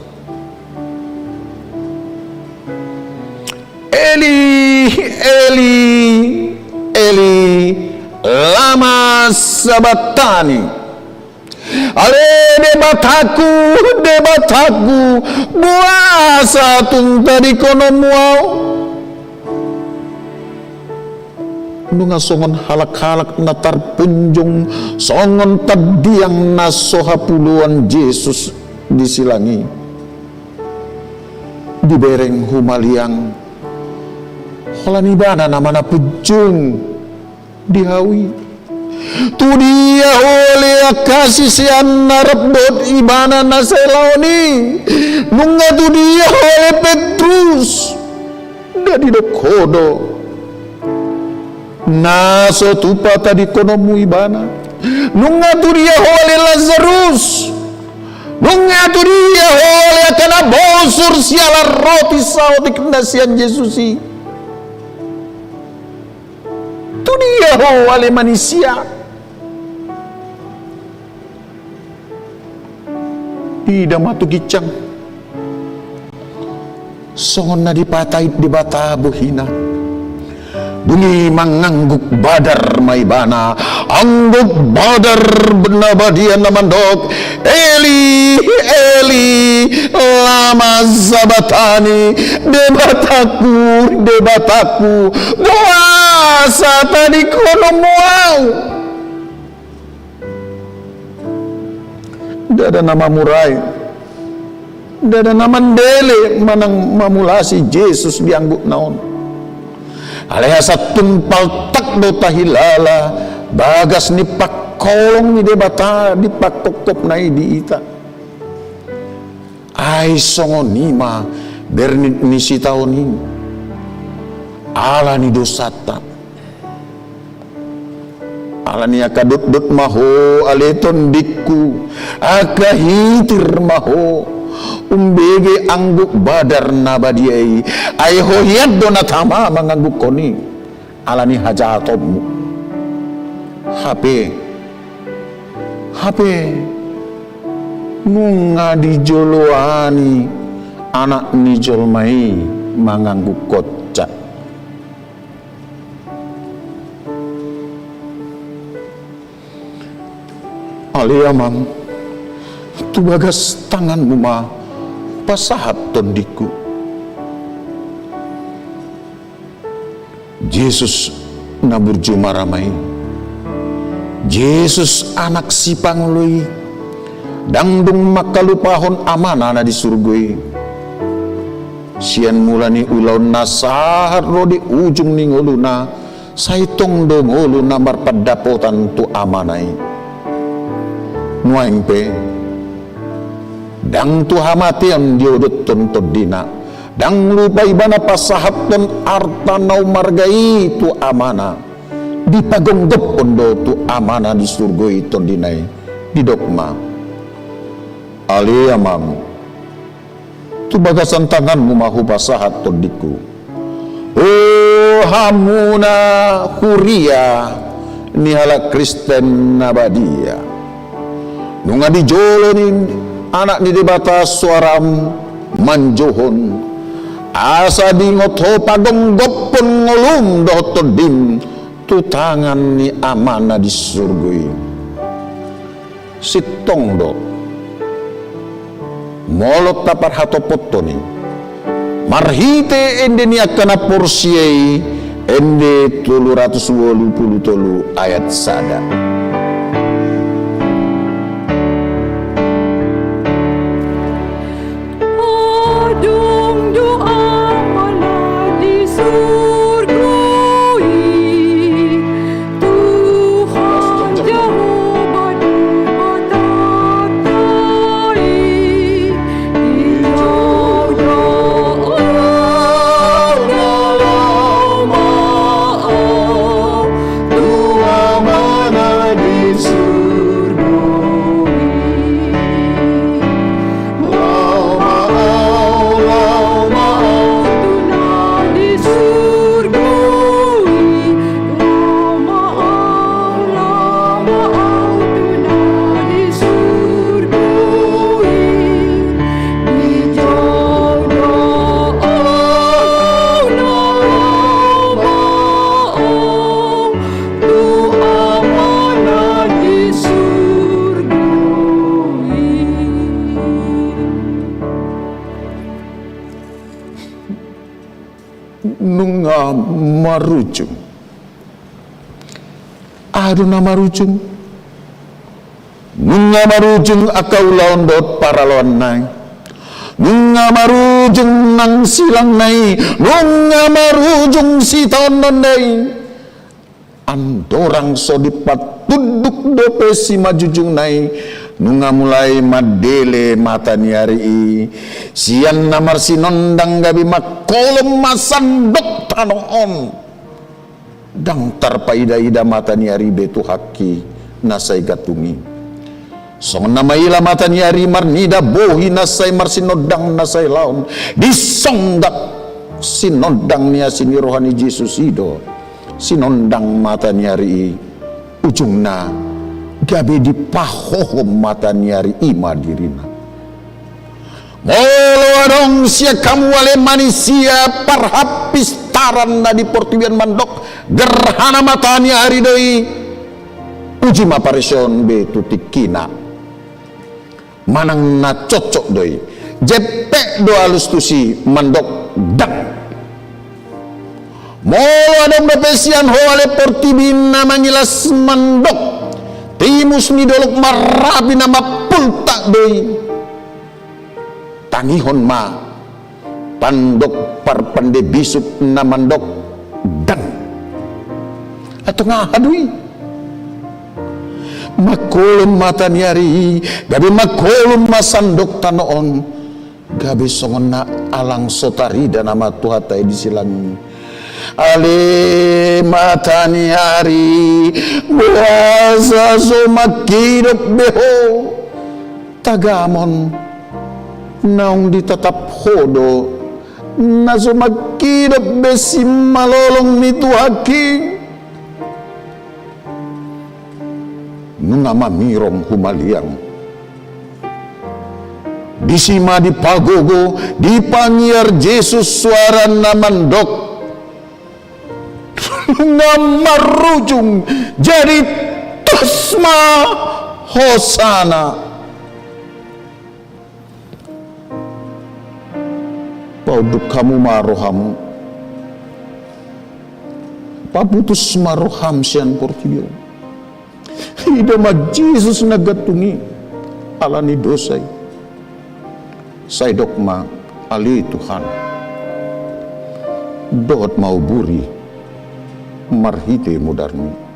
Eli, Eli, Eli, lama sabachthani. Ale Debatangku, Debatangku, boasa tung tadingkononmu ahu? Nunga songon halak-halak na tarpunjung songon tandiang na so hapuloan Jesus di silang i. Dibereng humaliang holan ibana nama na punjung di hau i. Tudia ho ale angka siseanna rap dohot ibana na sai laon i? Nunga tudia ho ale Petrus? Nda didok ho do na so tupa tadingkononmu ibana? Nunga tudia ho ale Lazarus? Nunga tudia ho ale angka na bosur siala roti saotik na sian Jesus i? Tudia ho ale manisia? Ida ma tu ginjang. Songon na dipatait Debata bohina. Dung i mangangguk badar ma ibana. Angguk badar na badia na mandok. Eli, Eli, lama sabachthani. Debatangku, Debatangku, boasa tadingkononmu ahu? Ndada na mamurai. Ndada na mandele manang mamulasi Jesus di anggukna on. Alai asa tung paltak do tahilala bagas ni pangkolong ni Debata di pangkophopna i di hita. Ai songon i ma bernit ni sitaon i. Ala ni dosanta. Ala ni angka dotdot ma ho ale tondingku, angka hitir ma ho. Umbege angguk badar na badia i, ai ho hian do na tama manganggukhon i. Ala ni hajahatonmu. Hape, hape, nunga dijoloani Anak ni jolma i manganggukhonsa. Ale Amang, tu bagas tanganmu ma pasahat tondingku. Jesus na burju marama i. Jesus anak sipangolu i. Ndang dung mangkalupahon Amana na di surgo i. Sian mula ni ulaonna sahat ro di ujung ni ngoluna, sai tong do ngolu na marpandapotan tu Amana i. Nuaeng pe, ndang tu hamatean diodothon tondina, ndang lupa ibana pasahathon arta na umarga i tu Amana. Dipagonggophon do tu Amana di surgo i tondina i, didok ma: Ale Amang, tu bagasan tanganmu ma hupasahat tondingku. O hamuna huria ni halak Kristen na badia, nunga dijolo ni Anak ni Debata soaram manjouhon, asa diingot ho pagonggophon ngolum dohot tondim tu tangan ni Amana di surgo i. Sintong do. Molo taparhatopot hami marhite ende ni angka na porsea i, ende tolu ratus ualu pulu tolu ayat sada. Adong do Amana di surgo i, Tuhan Jahowa Debatanta i, dijou do ahu na laho ma ahu tu Amana di surgo i. Nunga marujung. Aha do na marujung? Nunga marujung angka ulaon dohot paraloanna i. Nunga marujung nang silangna i. Nunga marujung sitaonnonna i. Andorang so dipatunduk dope simanjujungna i, nunga mulai mandele mata ni ari i. Sian na marsinondang gabe mangkolom ma sandok tano on. Ndang tarpaida-ida mata ni ari be tu haki na sai gantung i. Songon na maila mata ni ari marnida bohi na sai marsinondang na sai laon, disonggap sinondang ni asi ni roha ni Jesus i do sinondang mata ni ari i, ujungna gabe dipahohom mata ni ari i ma dirina. Molo adong sian hamu ale manisia parhapistaran na di portibi on mandok gerhana mata ni ari do i, uji ma pareseon be tu tingkina. Manang na cocok do i, jempek do alus tusi mandok ndang. Molo adong dope sian ho ale portibi na mangilas mandok timus ni dolok Marapi na mampultak do i, Tangihon ma tandok parpande bisuk na mandok, dang. Antong aha do i? Mangkolom mata ni ari i, gabe mangkolom ma sandok tano on, gabe songon na alang so tarida nama Tuhanta i di silang i. Ale mata ni ari, boasa so mangkidop be ho tagamon naung ditatap ho do, na so mangkidop be simalolong ni Tuhanki? Nunga mamirong humaliang. Disi ma dipagogo, dipangiar Jesus suara na mandok, nunga marujung, jadi tos ma hosana. Paunduk hamu ma rohamu. Paputus ma roham sian portibi on. Ida ma Jesus na gantung i ala ni dosa i. Sai dok ma, ale Tuhan, dohot ma huburi marhite mudarmi.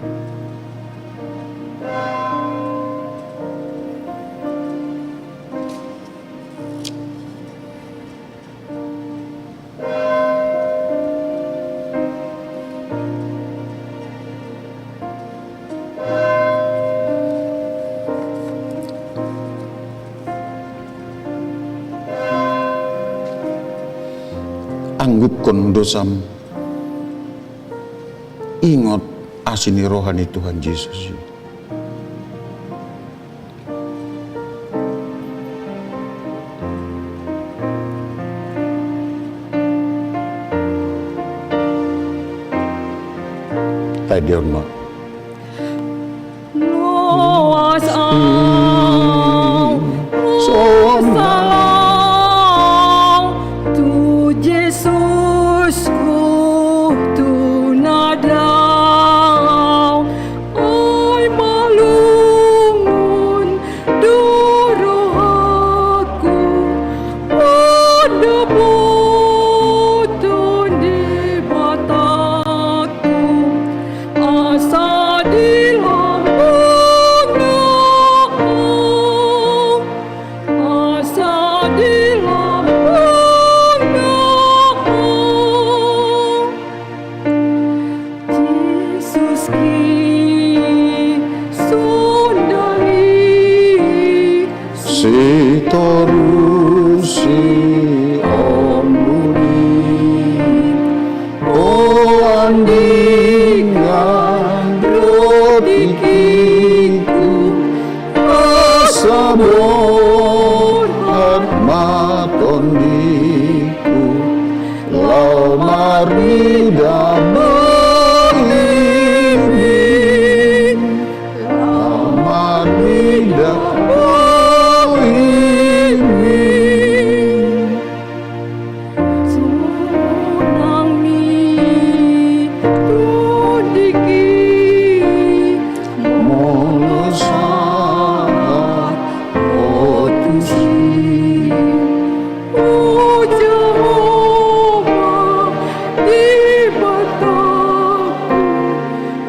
Angguphon dosam. Ingot asi ni roha ni Tuhan Jesus i. Taendehon ma. Loas au, loas au, tu Jesus hutunadau. Ai malungun do rohangku, pandapoton Debatangku, asa dilambungna au, asa dilambungna au. Jesus, kisundali sitorusi ombun i, poandingan do tingkingku, asa borhat ma tondingku, laho marnida bohimi, laho marnida bohimi. Sonang ni tondingki molo sahat ho tusi. O Jahowa Debatangku,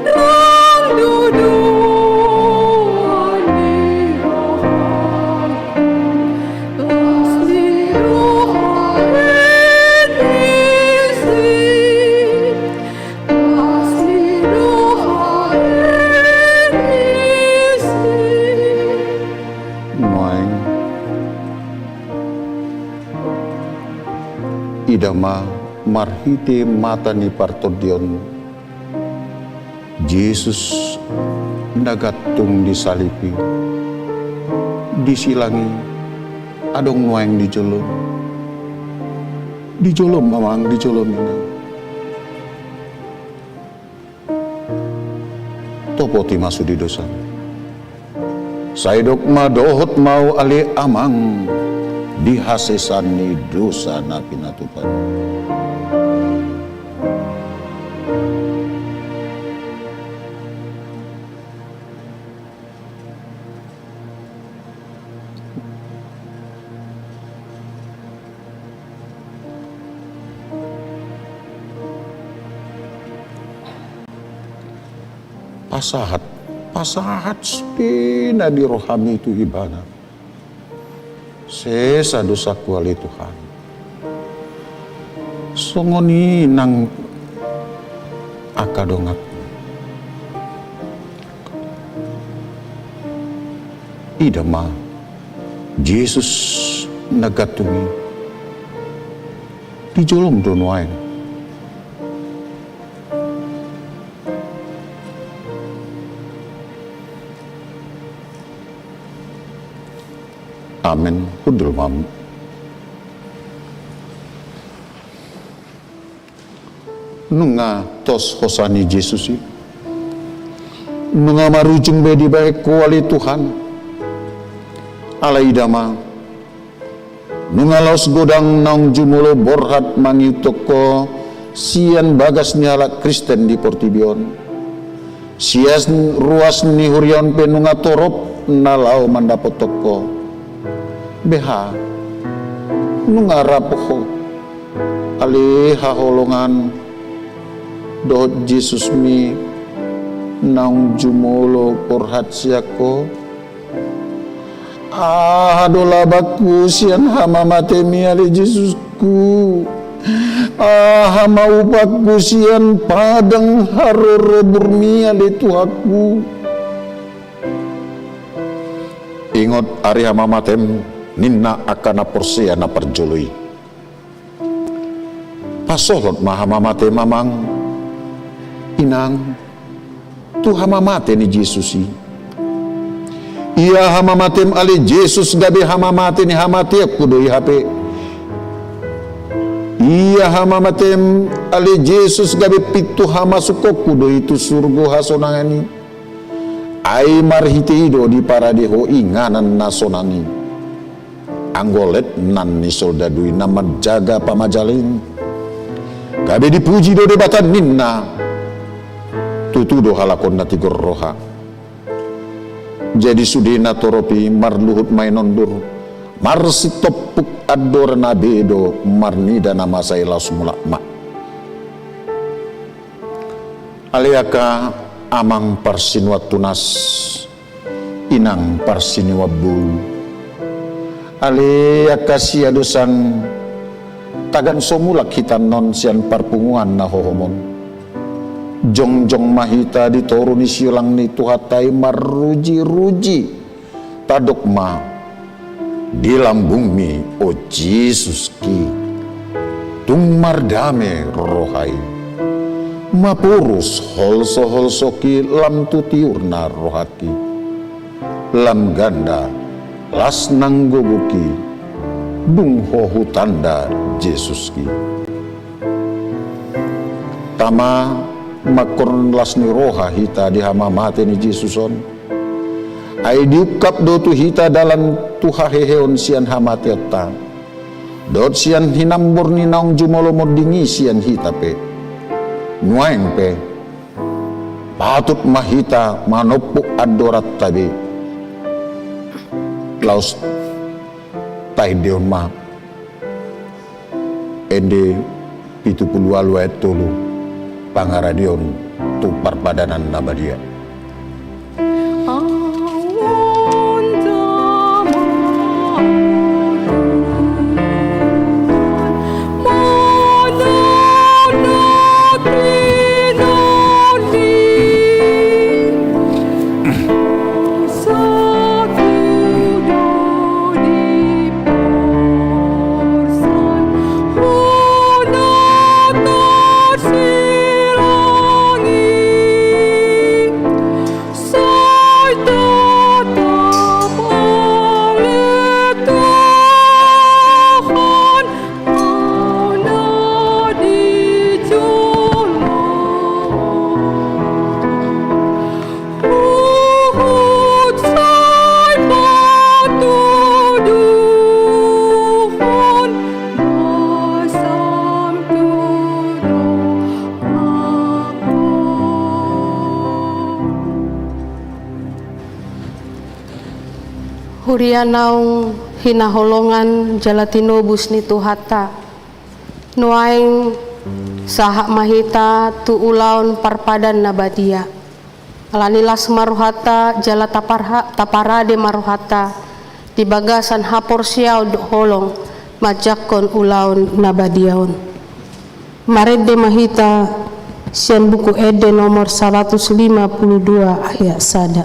ndang dodoan ni rohangku, las ni roha i disi, las ni roha i disi. Nuaeng, ida ma marhite mata ni partondion Jesus na gantung di salib i, di silang i, adong nuaeng di jolom. Di jolom, amang, di jolom i. Topoti ma sude dosam. Sai dok ma, dohot ma au, ale Amang, di hasesan ni dosa na pinatupa. pasahat, pasahat sude na di rohami tu Ibana. Sesa dosangku ale Tuhan. Songon i nang angka dongan. Ida ma Jesus na gantung i. Di jolom do nuaeng. Amen. Hundul ma hamu. Nunga tos hosa ni Jesus i. Nunga marujung be dibahen Ho ale Tuhan. Alai ida ma. Nunga laos godang naung jumolo borhat mangihuthon Ho sian bagas ni halak Kristen di portibi on. Sian ruas ni huria on pe nunga torop na laho mandapothon Ho. Beha, nunga rap Ho, ale haholongan, dohot Jesusmi naung jumolo borhat sian Ho. Aha do labangku sian hamamatemi ale Jesusku? Aha ma upangku sian padang haroroburmi ale Tuhanku? Ingot ari hamamatem, ninna angka na porsea na parjolo i. Pasolhot ma hamamatem amang, inang, tu hamamate ni Jesus i. Ia hamamatem ale Jesus gabe hamamate ni hamateonku do i hape. Ia hamamatem ale Jesus gabe pintu hamasukhonku do i tu surgo hasonangan i. Ai marhite i do diparade Ho inganan na sonang i. Anggo letnan ni soldadu i na manjaga pamajalan i, gabe dipuji do Debata ninna. Tutu do halak on na tigor roha. Jadi sude na torop i marluhut ma i nondur, marsitompuk andorana be do marnida na masa i laos mulak ma. Ale angka amang parsinuan tunas, inang parsinuan boru. Ale angka siadosan, tagan so mulak hita annon sian parpunguan na hohom on. Jongjong ma hita di toru ni siolang ni Tuhanta i marrujiruji. Tadok ma, di lambungmi, o Jesuski, tung mardame roha i. Maporus holsoholsoki lam tu tiurna rohangki. Lam ganda, las nang gogongki, dung Ho hutanda Jesuski. Tama, manghorhon las ni roha hita di hamamate ni Jesus on. Ai diungkap do tu hita dalan tu haheheon sian hamateonta, dohot sian hinambor ni naung jumolo monding i sian hita pe. Nuaeng pe, patut ma hita manompuk andoranta be. Laos taendehon ma. Ende pitu pulu ualu ayat tolu, pangaradeon tu parpadanan na badia. Huhut sai patuduhon basam tu rohangku. Huria naung hinaholongan jala tinobus ni Tuhanta, nuaeng sahat ma hita tu ulaon parpadan na badia. Alani las ma rohanta jala taparha-, taparade ma rohanta di bagasan haporseaon dohot holong manjangkon ulaon na badia on. Marende ma hita sian Buku Ende nomor saratus lima pulu dua ayat sada.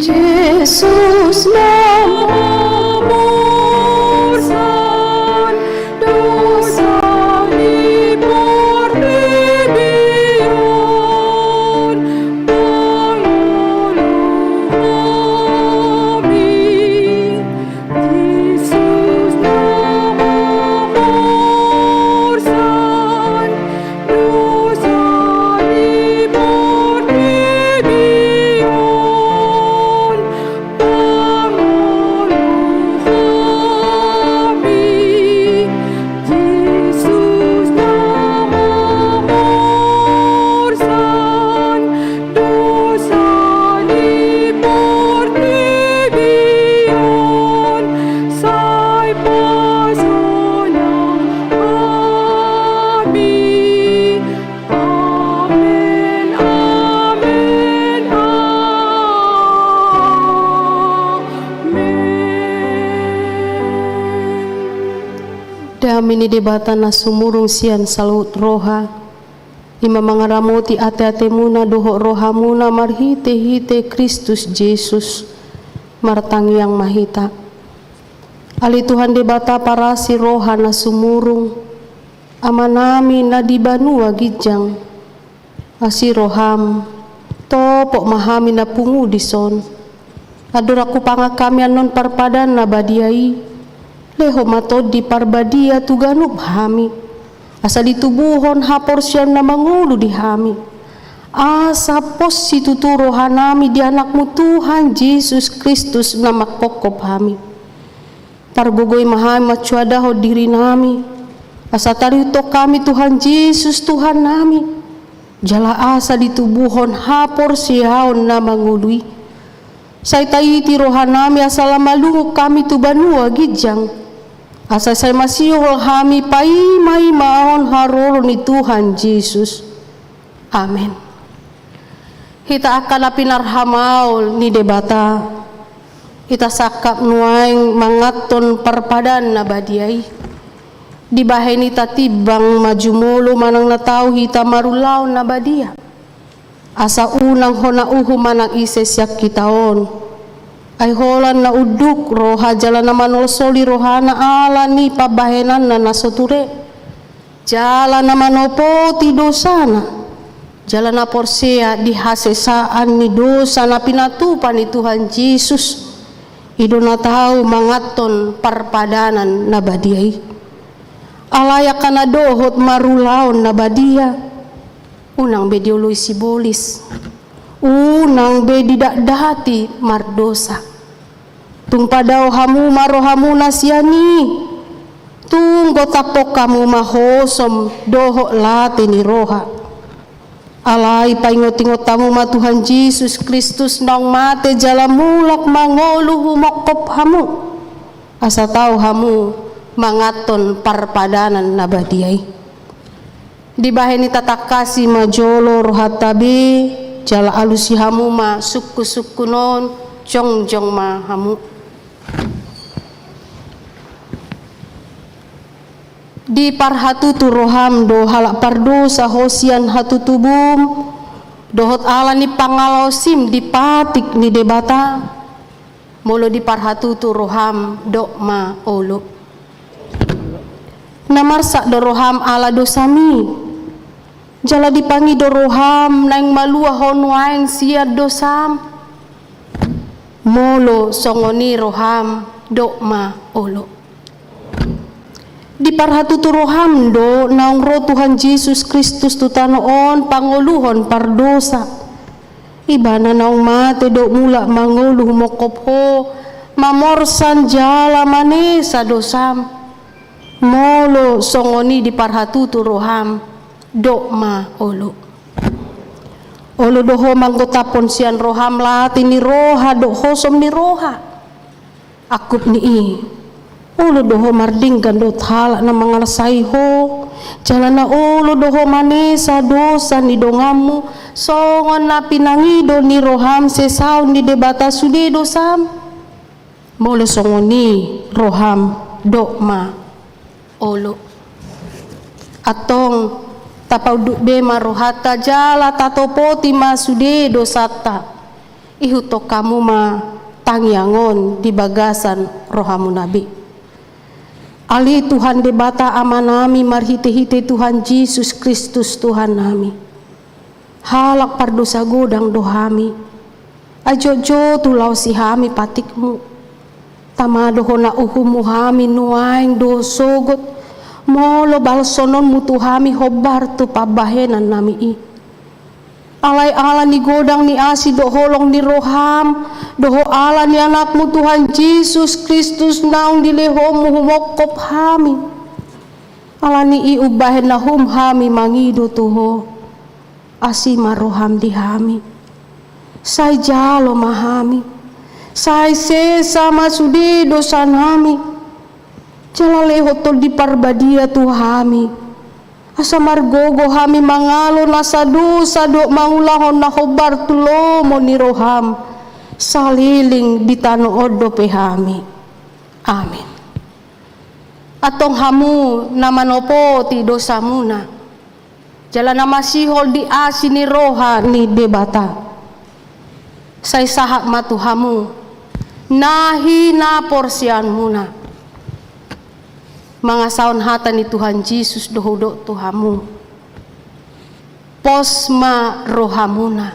Jesus na mamorsan dosa ni portibi on, pangolu hami. Jesus na mamorsan dosa ni portibi on, pangolu hami. Jesus na mamorsan dosa ni portibi on, sai pasonang hami. Amen, amen, amen. Dame ni Debata na sumurung sian saluhut roha, i ma mangaramoti ateatemuna dohot rohamuna marhitehite Kristus Jesus. Martangiang ma hita. Ale Tuhan Debata parasi roha na sumurung, Amanami na di banua ginjang, asi roham, topot ma hami na pungu dison. Andorang hupangan hami annon parpadan na badia i, lehon ma Tondi Parbadia tu ganup hami, asa ditubuhon haporseaon na mangolu di hami, asa pos situtu rohanami di Anakmu Tuhan Jesus Kristus na manghophop hami. Pargogoi ma hami mansoadahon dirinami, asa tarihuthon hami Tuhan Jesus Tuhannami, jala asa ditubuhon haporseaon na mangolu i. Sai taiti rohanami asa lam malungun hami tu banua ginjang, asa sai masihol hami paimaimahon haroro ni Tuhan Jesus. Amen. Hita angka na pinarhamaol ni Debata, hita sangkap nuaeng manganhon parpadan na badia i. Dibahen hita timbang ma jumolo manang na tau hita marulaon na badia. Asa unang hona uhum manang ise sian hita on. Ai holan na unduk roha jala na manolsoli rohana ala ni pambahenanna na so ture. Jala na manopoti dosana. Jala na porsea di hasesaan ni dosa na pinatupa ni Tuhan Jesus. I do na tau manganhon parpadanan na badia i. Alai angka na dohot marulaon na badia, unang be dioloi sibolis, unang be didatdati mardosa. Tung padao hamu ma rohamuna sian i, tung gotaphon hamu ma hosom dohot late ni roha. Alai paingotingot hamu ma Tuhan Jesus Kristus naung mate jala mulak mangolu humongkop hamu. Asa tau hamu manganhon parpadanan na badia i. Dibahen hita tangkasi ma jolo rohanta be, jala alusi hamu ma sungkunsungkun on, jongjong ma hamu. Diparhatutu roham do halak pardosa ho sian hatutubum, dohot ala ni pangalaosim di patik ni Debata. Molo diparhatutu roham, dok ma olo. Na marsak do roham ala dosami, jala dipangido roham naeng malua ho nuaeng sian dosam? Molo songon i roham, dok ma olo. Diparhatutu roham do naung ro Tuhan Jesus Kristus tu tano on pangoluhon pardosa. Ibana naung mate dohot mulak mangolu humongkop ho, mamorsan jala manesa dosam. Molo songon i diparhatutu roham, Dok ma olo. Olo do ho manggotaphon sian roham lati ni roha dohot hosom ni roha. Angkup ni i, olo do ho mardenggan dohot halak na mangarsai ho, jala na olo do ho manesa dosa ni donganmu, songon na pinangido ni roham sesaon ni Debata sude dosam. Molo songon i roham, dok ma olo. Antong tapaunduk be ma rohanta jala tatopoti ma sude dosanta. Ihuthon hamu ma tangiang on di bagasan rohamuna be. Ale Tuhan Debata Amanami, marhitehite Tuhan Jesus Kristus Tuhannami, halak pardosa godang do hami. Ai jotjot ulaosi hami patikmu. Tama do hona uhummu hami nuaeng dohot sogot, molo balsononmu tu hami hombar tu pambahenannami i. Alai ala ni godang ni asi dohot holong ni roham, dohot ala ni Anakmu Tuhan Jesus Kristus naung dilehonmu humongkop hami. Ala ni i umbahen na hum hami mangido tu ho. Asi ma roham di hami. Sai jalo ma hami. Sai sesa ma sude dosanami. Jala lehon Tondi Parbadia tu hami. Asa margogo hami mangalo nasa dosa dohot mangulahon na hombar tu lomo ni roham. Saleleng di tano on dope hami. Amin. Antong hamu na manopoti dosamuna. Jala na masihol di asi ni roha ni Debata. Sai sahat ma tu hamu na hinaporseaonmuna. Mangasahon hata ni Tuhan Jesus do hudok tu hamu. Pos ma rohamuna.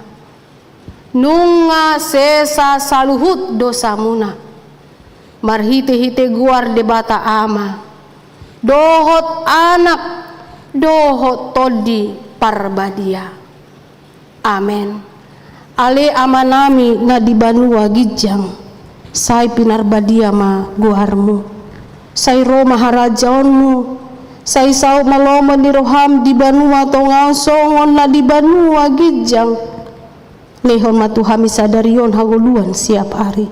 Nunga sesa saluhut dosamuna. Marhitehite goar Debata Ama, dohot Anak, dohot Tondi Parbadia. Amen. Ale Amanami na di banua ginjang, sai pinarbadia ma goarmu. Sai ro ma harajaonmu, sai saut ma lomo ni roham di banua tonga on songon na di banua ginjang. Lehon ma tu hami sadari on hangoluan siap ari.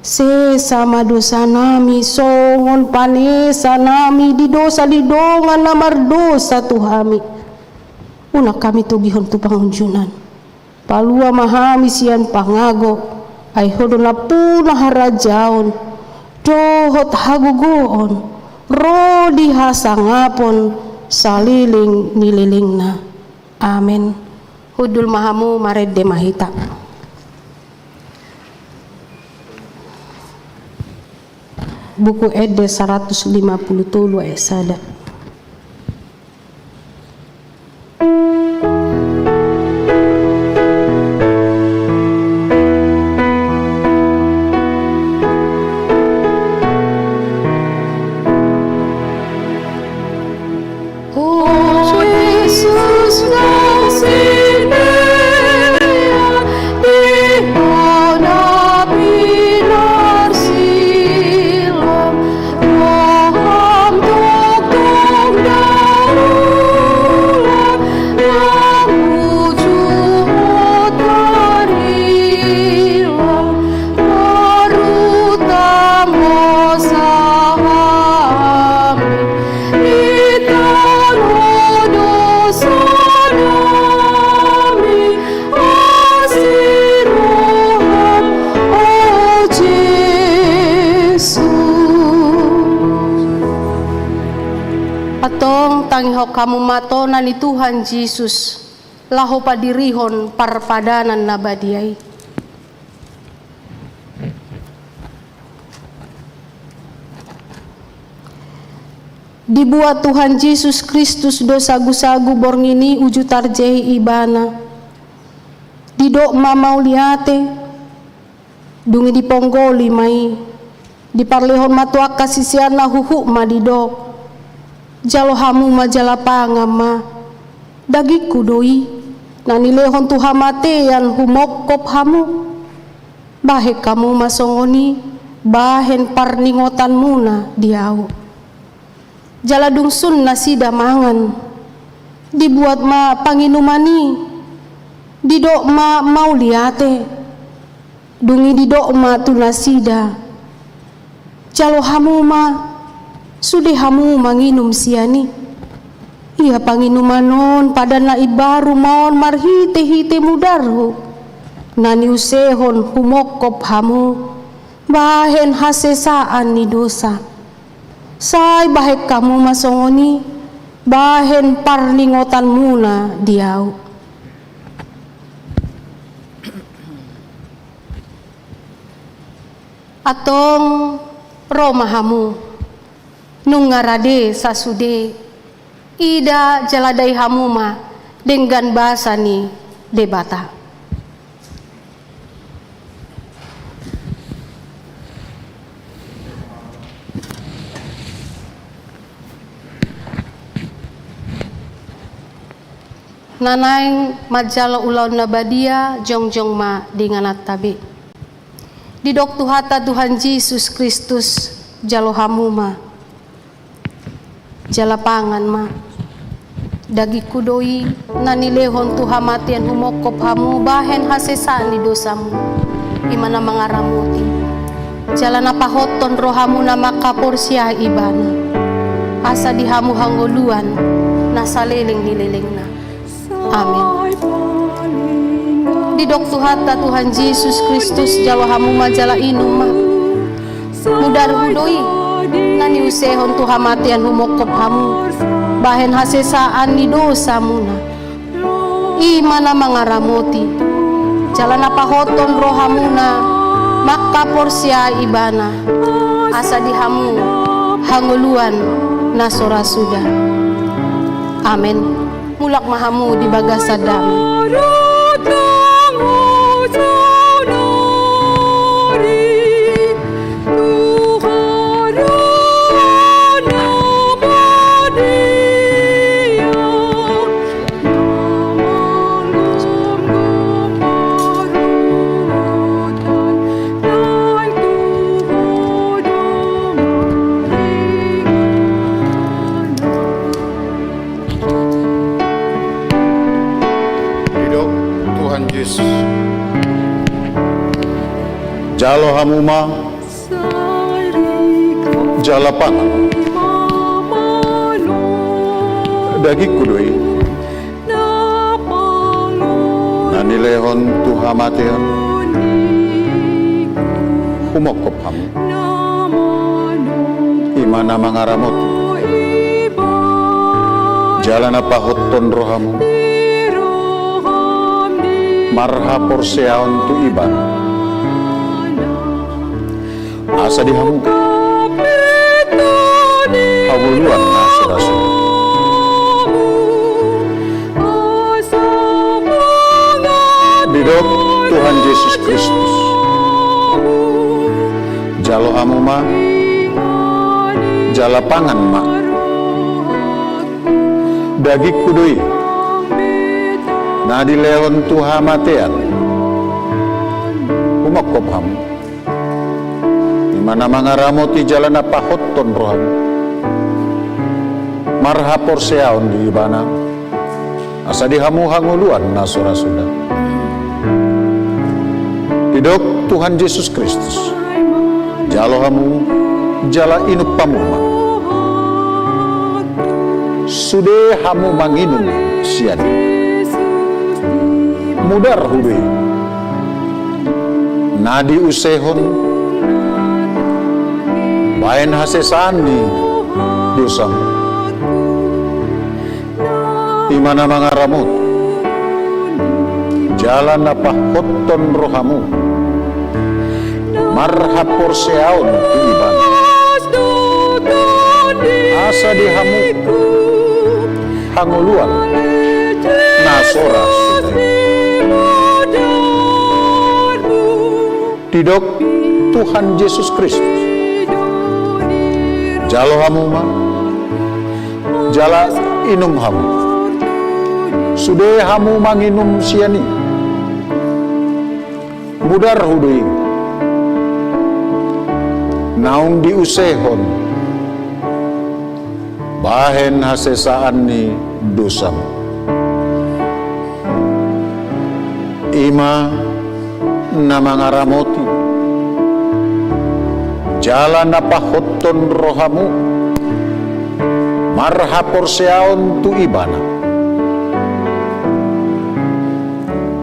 Sesa ma dosanami songon panesanami di dosa ni dongan na mardosa tu hami. Unang hami togihon tu pangunjunan. Palua ma hami sian pangago, ai ho do nampuna harajaon, dohot hagogoon, ro di hasangapon, saleleng ni lelengna. Amen. Hundul ma hamu, marende ma hita. Buku Ende saratus lima pulu tolu ayat sada. Antong tangihon hamu ma tona ni Tuhan Jesus, laho padirihon parpadanan na badia i. Dibuat Tuhan Jesus Kristus do sagusagu borngin i uju tarjei Ibana. Didok ma mauliate, dung i diponggoli ma i, diparlehon ma tu angka siseanna huhut ma didok: Jalo hamu ma jala pangan ma, dagingku do i, na nilehon tu hamatean humongkop hamu. Bahen hamu ma songon i, bahen parningotanmuna di ahu. Jala dung sun nasida mangan, Dibuat ma panginuman i, didok ma mauliate, dung i didok ma tu nasida: Jalo hamu ma, sude hamu manginum sian i. Ia panginuman on padan na imbaru ma on marhitehite mudarhu, na niusehon humongkop hamu bahen hasesaan ni dosa. Sai bahen hamu ma songon i bahen parningotanmuna di ahu. Antong ro ma hamu, nunga rade sasude, ida jala dai hamu ma denggan basa ni Debata. Na naeng manjalo ulaon na badia, jongjong ma di ingananta be. Didok Tuhanta Tuhan Jesus Kristus: Jalo hamu ma, jala pangan ma. Dagingku do i, na nilehon tu hamatean humongkop hamu bahen hasesaan ni dosamu. I ma na mangaramoti jala na pahothon rohamuna manghaporseai Ibana, asa di hamu hangoluan na saleleng ni lelengna. Amen. Didok Tuhanta Tuhan Jesus Kristus: Jalo hamu ma jala inum ma. Mudarhu do i, na niusehon tu hamatean humongkop hamu bahen hasesaan ni dosamuna. I ma na mangaramoti jala na pahothon rohamuna manghaporseai Ibana, asa di hamu hangoluan na so ra suda. Amen. Mulak ma hamu di bagasan dame. Didok Tuhan Jesus: Jalo hamu ma, jala pangan. Dagingku do i, na nilehon tu hamatean humongkop hamu. I ma na mangaramoti jala na pahothon rohamu marhaporseaon tu Ibana, asa di hamu hangoluan na so ra suda. Didok Tuhan Jesus Kristus: Jalo hamu ma, jala pangan ma. Dagingku do i, na dilehon tu hamatean humongkop hamu. I ma na mangaramoti jala na pahothon rohamu marhaporseaon di Ibana, asa di hamu hangoluan na so ra suda. Didok Tuhan Jesus Kristus: Jalo hamu, jala inum hamu ma. Sude hamu manginum sian i. Mudarhu do i, na diusehon bahen hasesaan ni dosamu. I ma na mangaramoti jala na pahothon rohamu marhaporseaon tu Ibana, asa di hamu hangoluan na so ra suda. Didok Tuhan Jesus Kristus: Jalo hamu ma, jala inum hamu. Sude hamu manginum sian i. Mudarhu do i, naung diusehon bahen hasesaan ni dosamu. I ma na mangaramoti jala na pahothon rohamu marhaporseaon tu Ibana,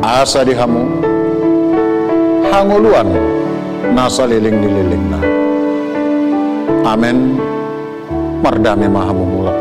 asa di hamu hangoluan na saleleng ni lelengna. Amen. Mardame ma hamu mulak.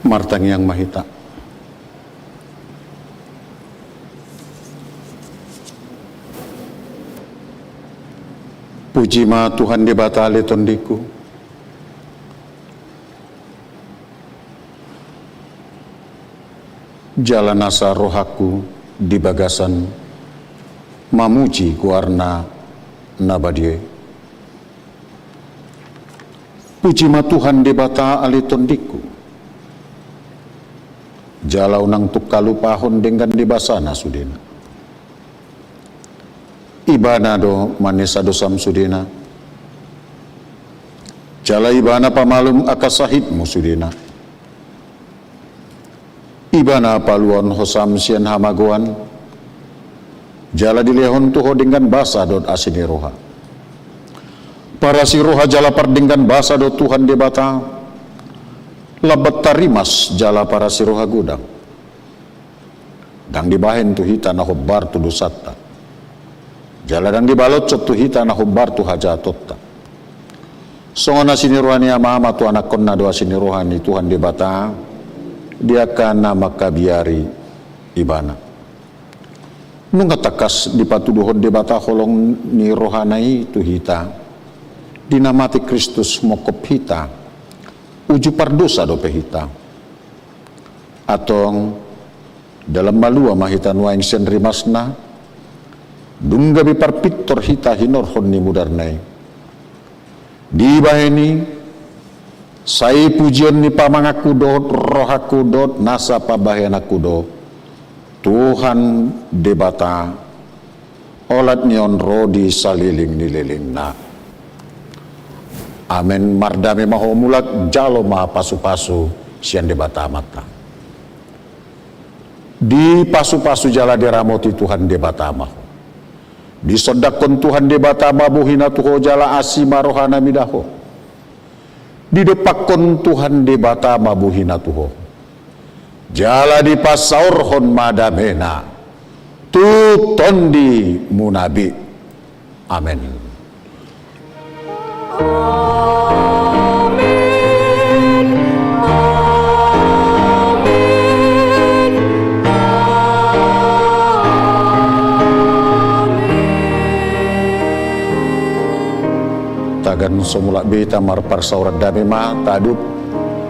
Martangiang ma hita. Puji ma Tuhan Debata ale tondingku. Jala nasa rohangku di bagasan mamuji goarna na badia i. Puji ma Tuhan Debata ale tondingku. Jala unang tung halupahon denggan ni basana sudena. Ibana do manesa dosam sudena. Jala Ibana pamalum angka sahitmu sudena. Ibana paluaon hosam sian hamagoan. Jala dilehon tu ho denggan basa dohot asi ni roha. Parasi roha jala pardenggan basa do Tuhan Debata. Lambat tarimas jala parasi roha godang. Ndang dibahen tu hita na hombar tu dosanta. Jala ndang dibaloshon tu hita na hombar tu hajahatonta. Songon asi ni roha ni Ama ma tu anakkonna do asi ni roha ni Tuhan Debata di angka na mangkabiari Ibana. Nunga tangkas dipatuduhon Debata holong ni rohana i tu hita di na mate Kristus mongkop hita. Uju pardosa dope hita. Antong, dalan malua ma hita nuaeng sian rimasna, dung gabe parpintor hita hinorhon ni mudarna i. Dibahen i, sai pujion ni pamanganku dohot rohangku dohot nasa pambahenanku do Tuhan Debata, olat ni on ro di saleleng ni lelengna. Amen. Mardame ma ho mulak, jalo ma pasupasu sian Debata Amanta. Dipasupasu jala diramoti Tuhan Debata ma ho. Disondangkon Tuhan Debata ma bohina tu ho jala asi ma rohana mida ho. Didompakkon Tuhan Debata ma bohina tu ho. Jala dipasaorhon ma damena tu tondimuna be. Amen. Amen. Amen. Tagan so mulak be hita marparsaoran dame ma, tadok,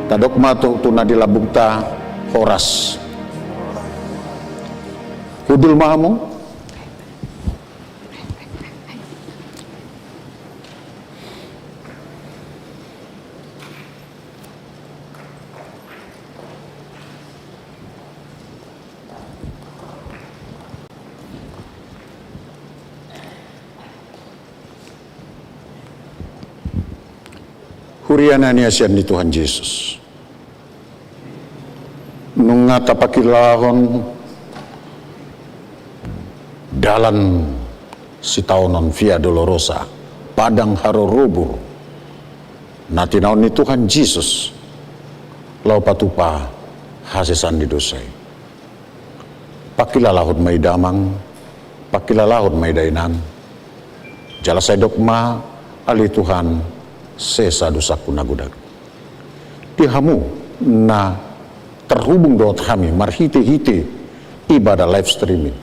tadok ma tu, tu na di lambungta, horas. Hundul ma hamu. Huria na niasian ni Tuhan Jesus. Nunga tapangkilalahon dalan sitaonon, Via Dolorosa, padang harorobur, na tinaon ni Tuhan Jesus laho patupa hasesaan ni dosa i. Pangkilalahon ma i damang, pangkilalahon ma i dainang. Jala sai dok ma, ale Tuhan, sesa dosangku na godang. Di hamu na terhubung dohot hami marhitehite ibadah live streaming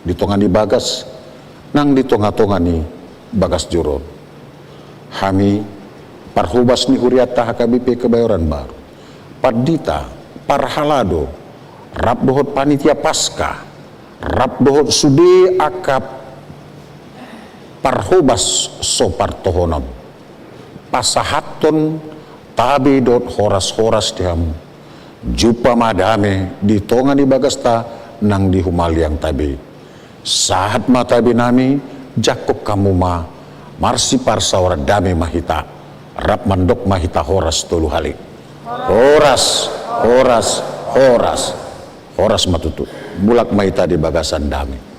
di tonga ni bagas nang di tongatonga ni bagas joro on. Hami parhobas ni hurianta H K B P Kebayoran Baru, pandita, parhalado, rap dohot panitia Paska, rap dohot sude angka parhobas so partohonon. Pasahathon tabe dohot horas-horas di hamu. Jumpa ma dame di tonga ni bagasta nang di humaliang tabe. Sahat ma tabe nami, jangkon hamu ma, marsiparsaoran dame ma hita, rap mandok ma hita horas tolu hali. Horas, horas, horas. Horas ma tutu. Mulak ma hita di bagasan dame.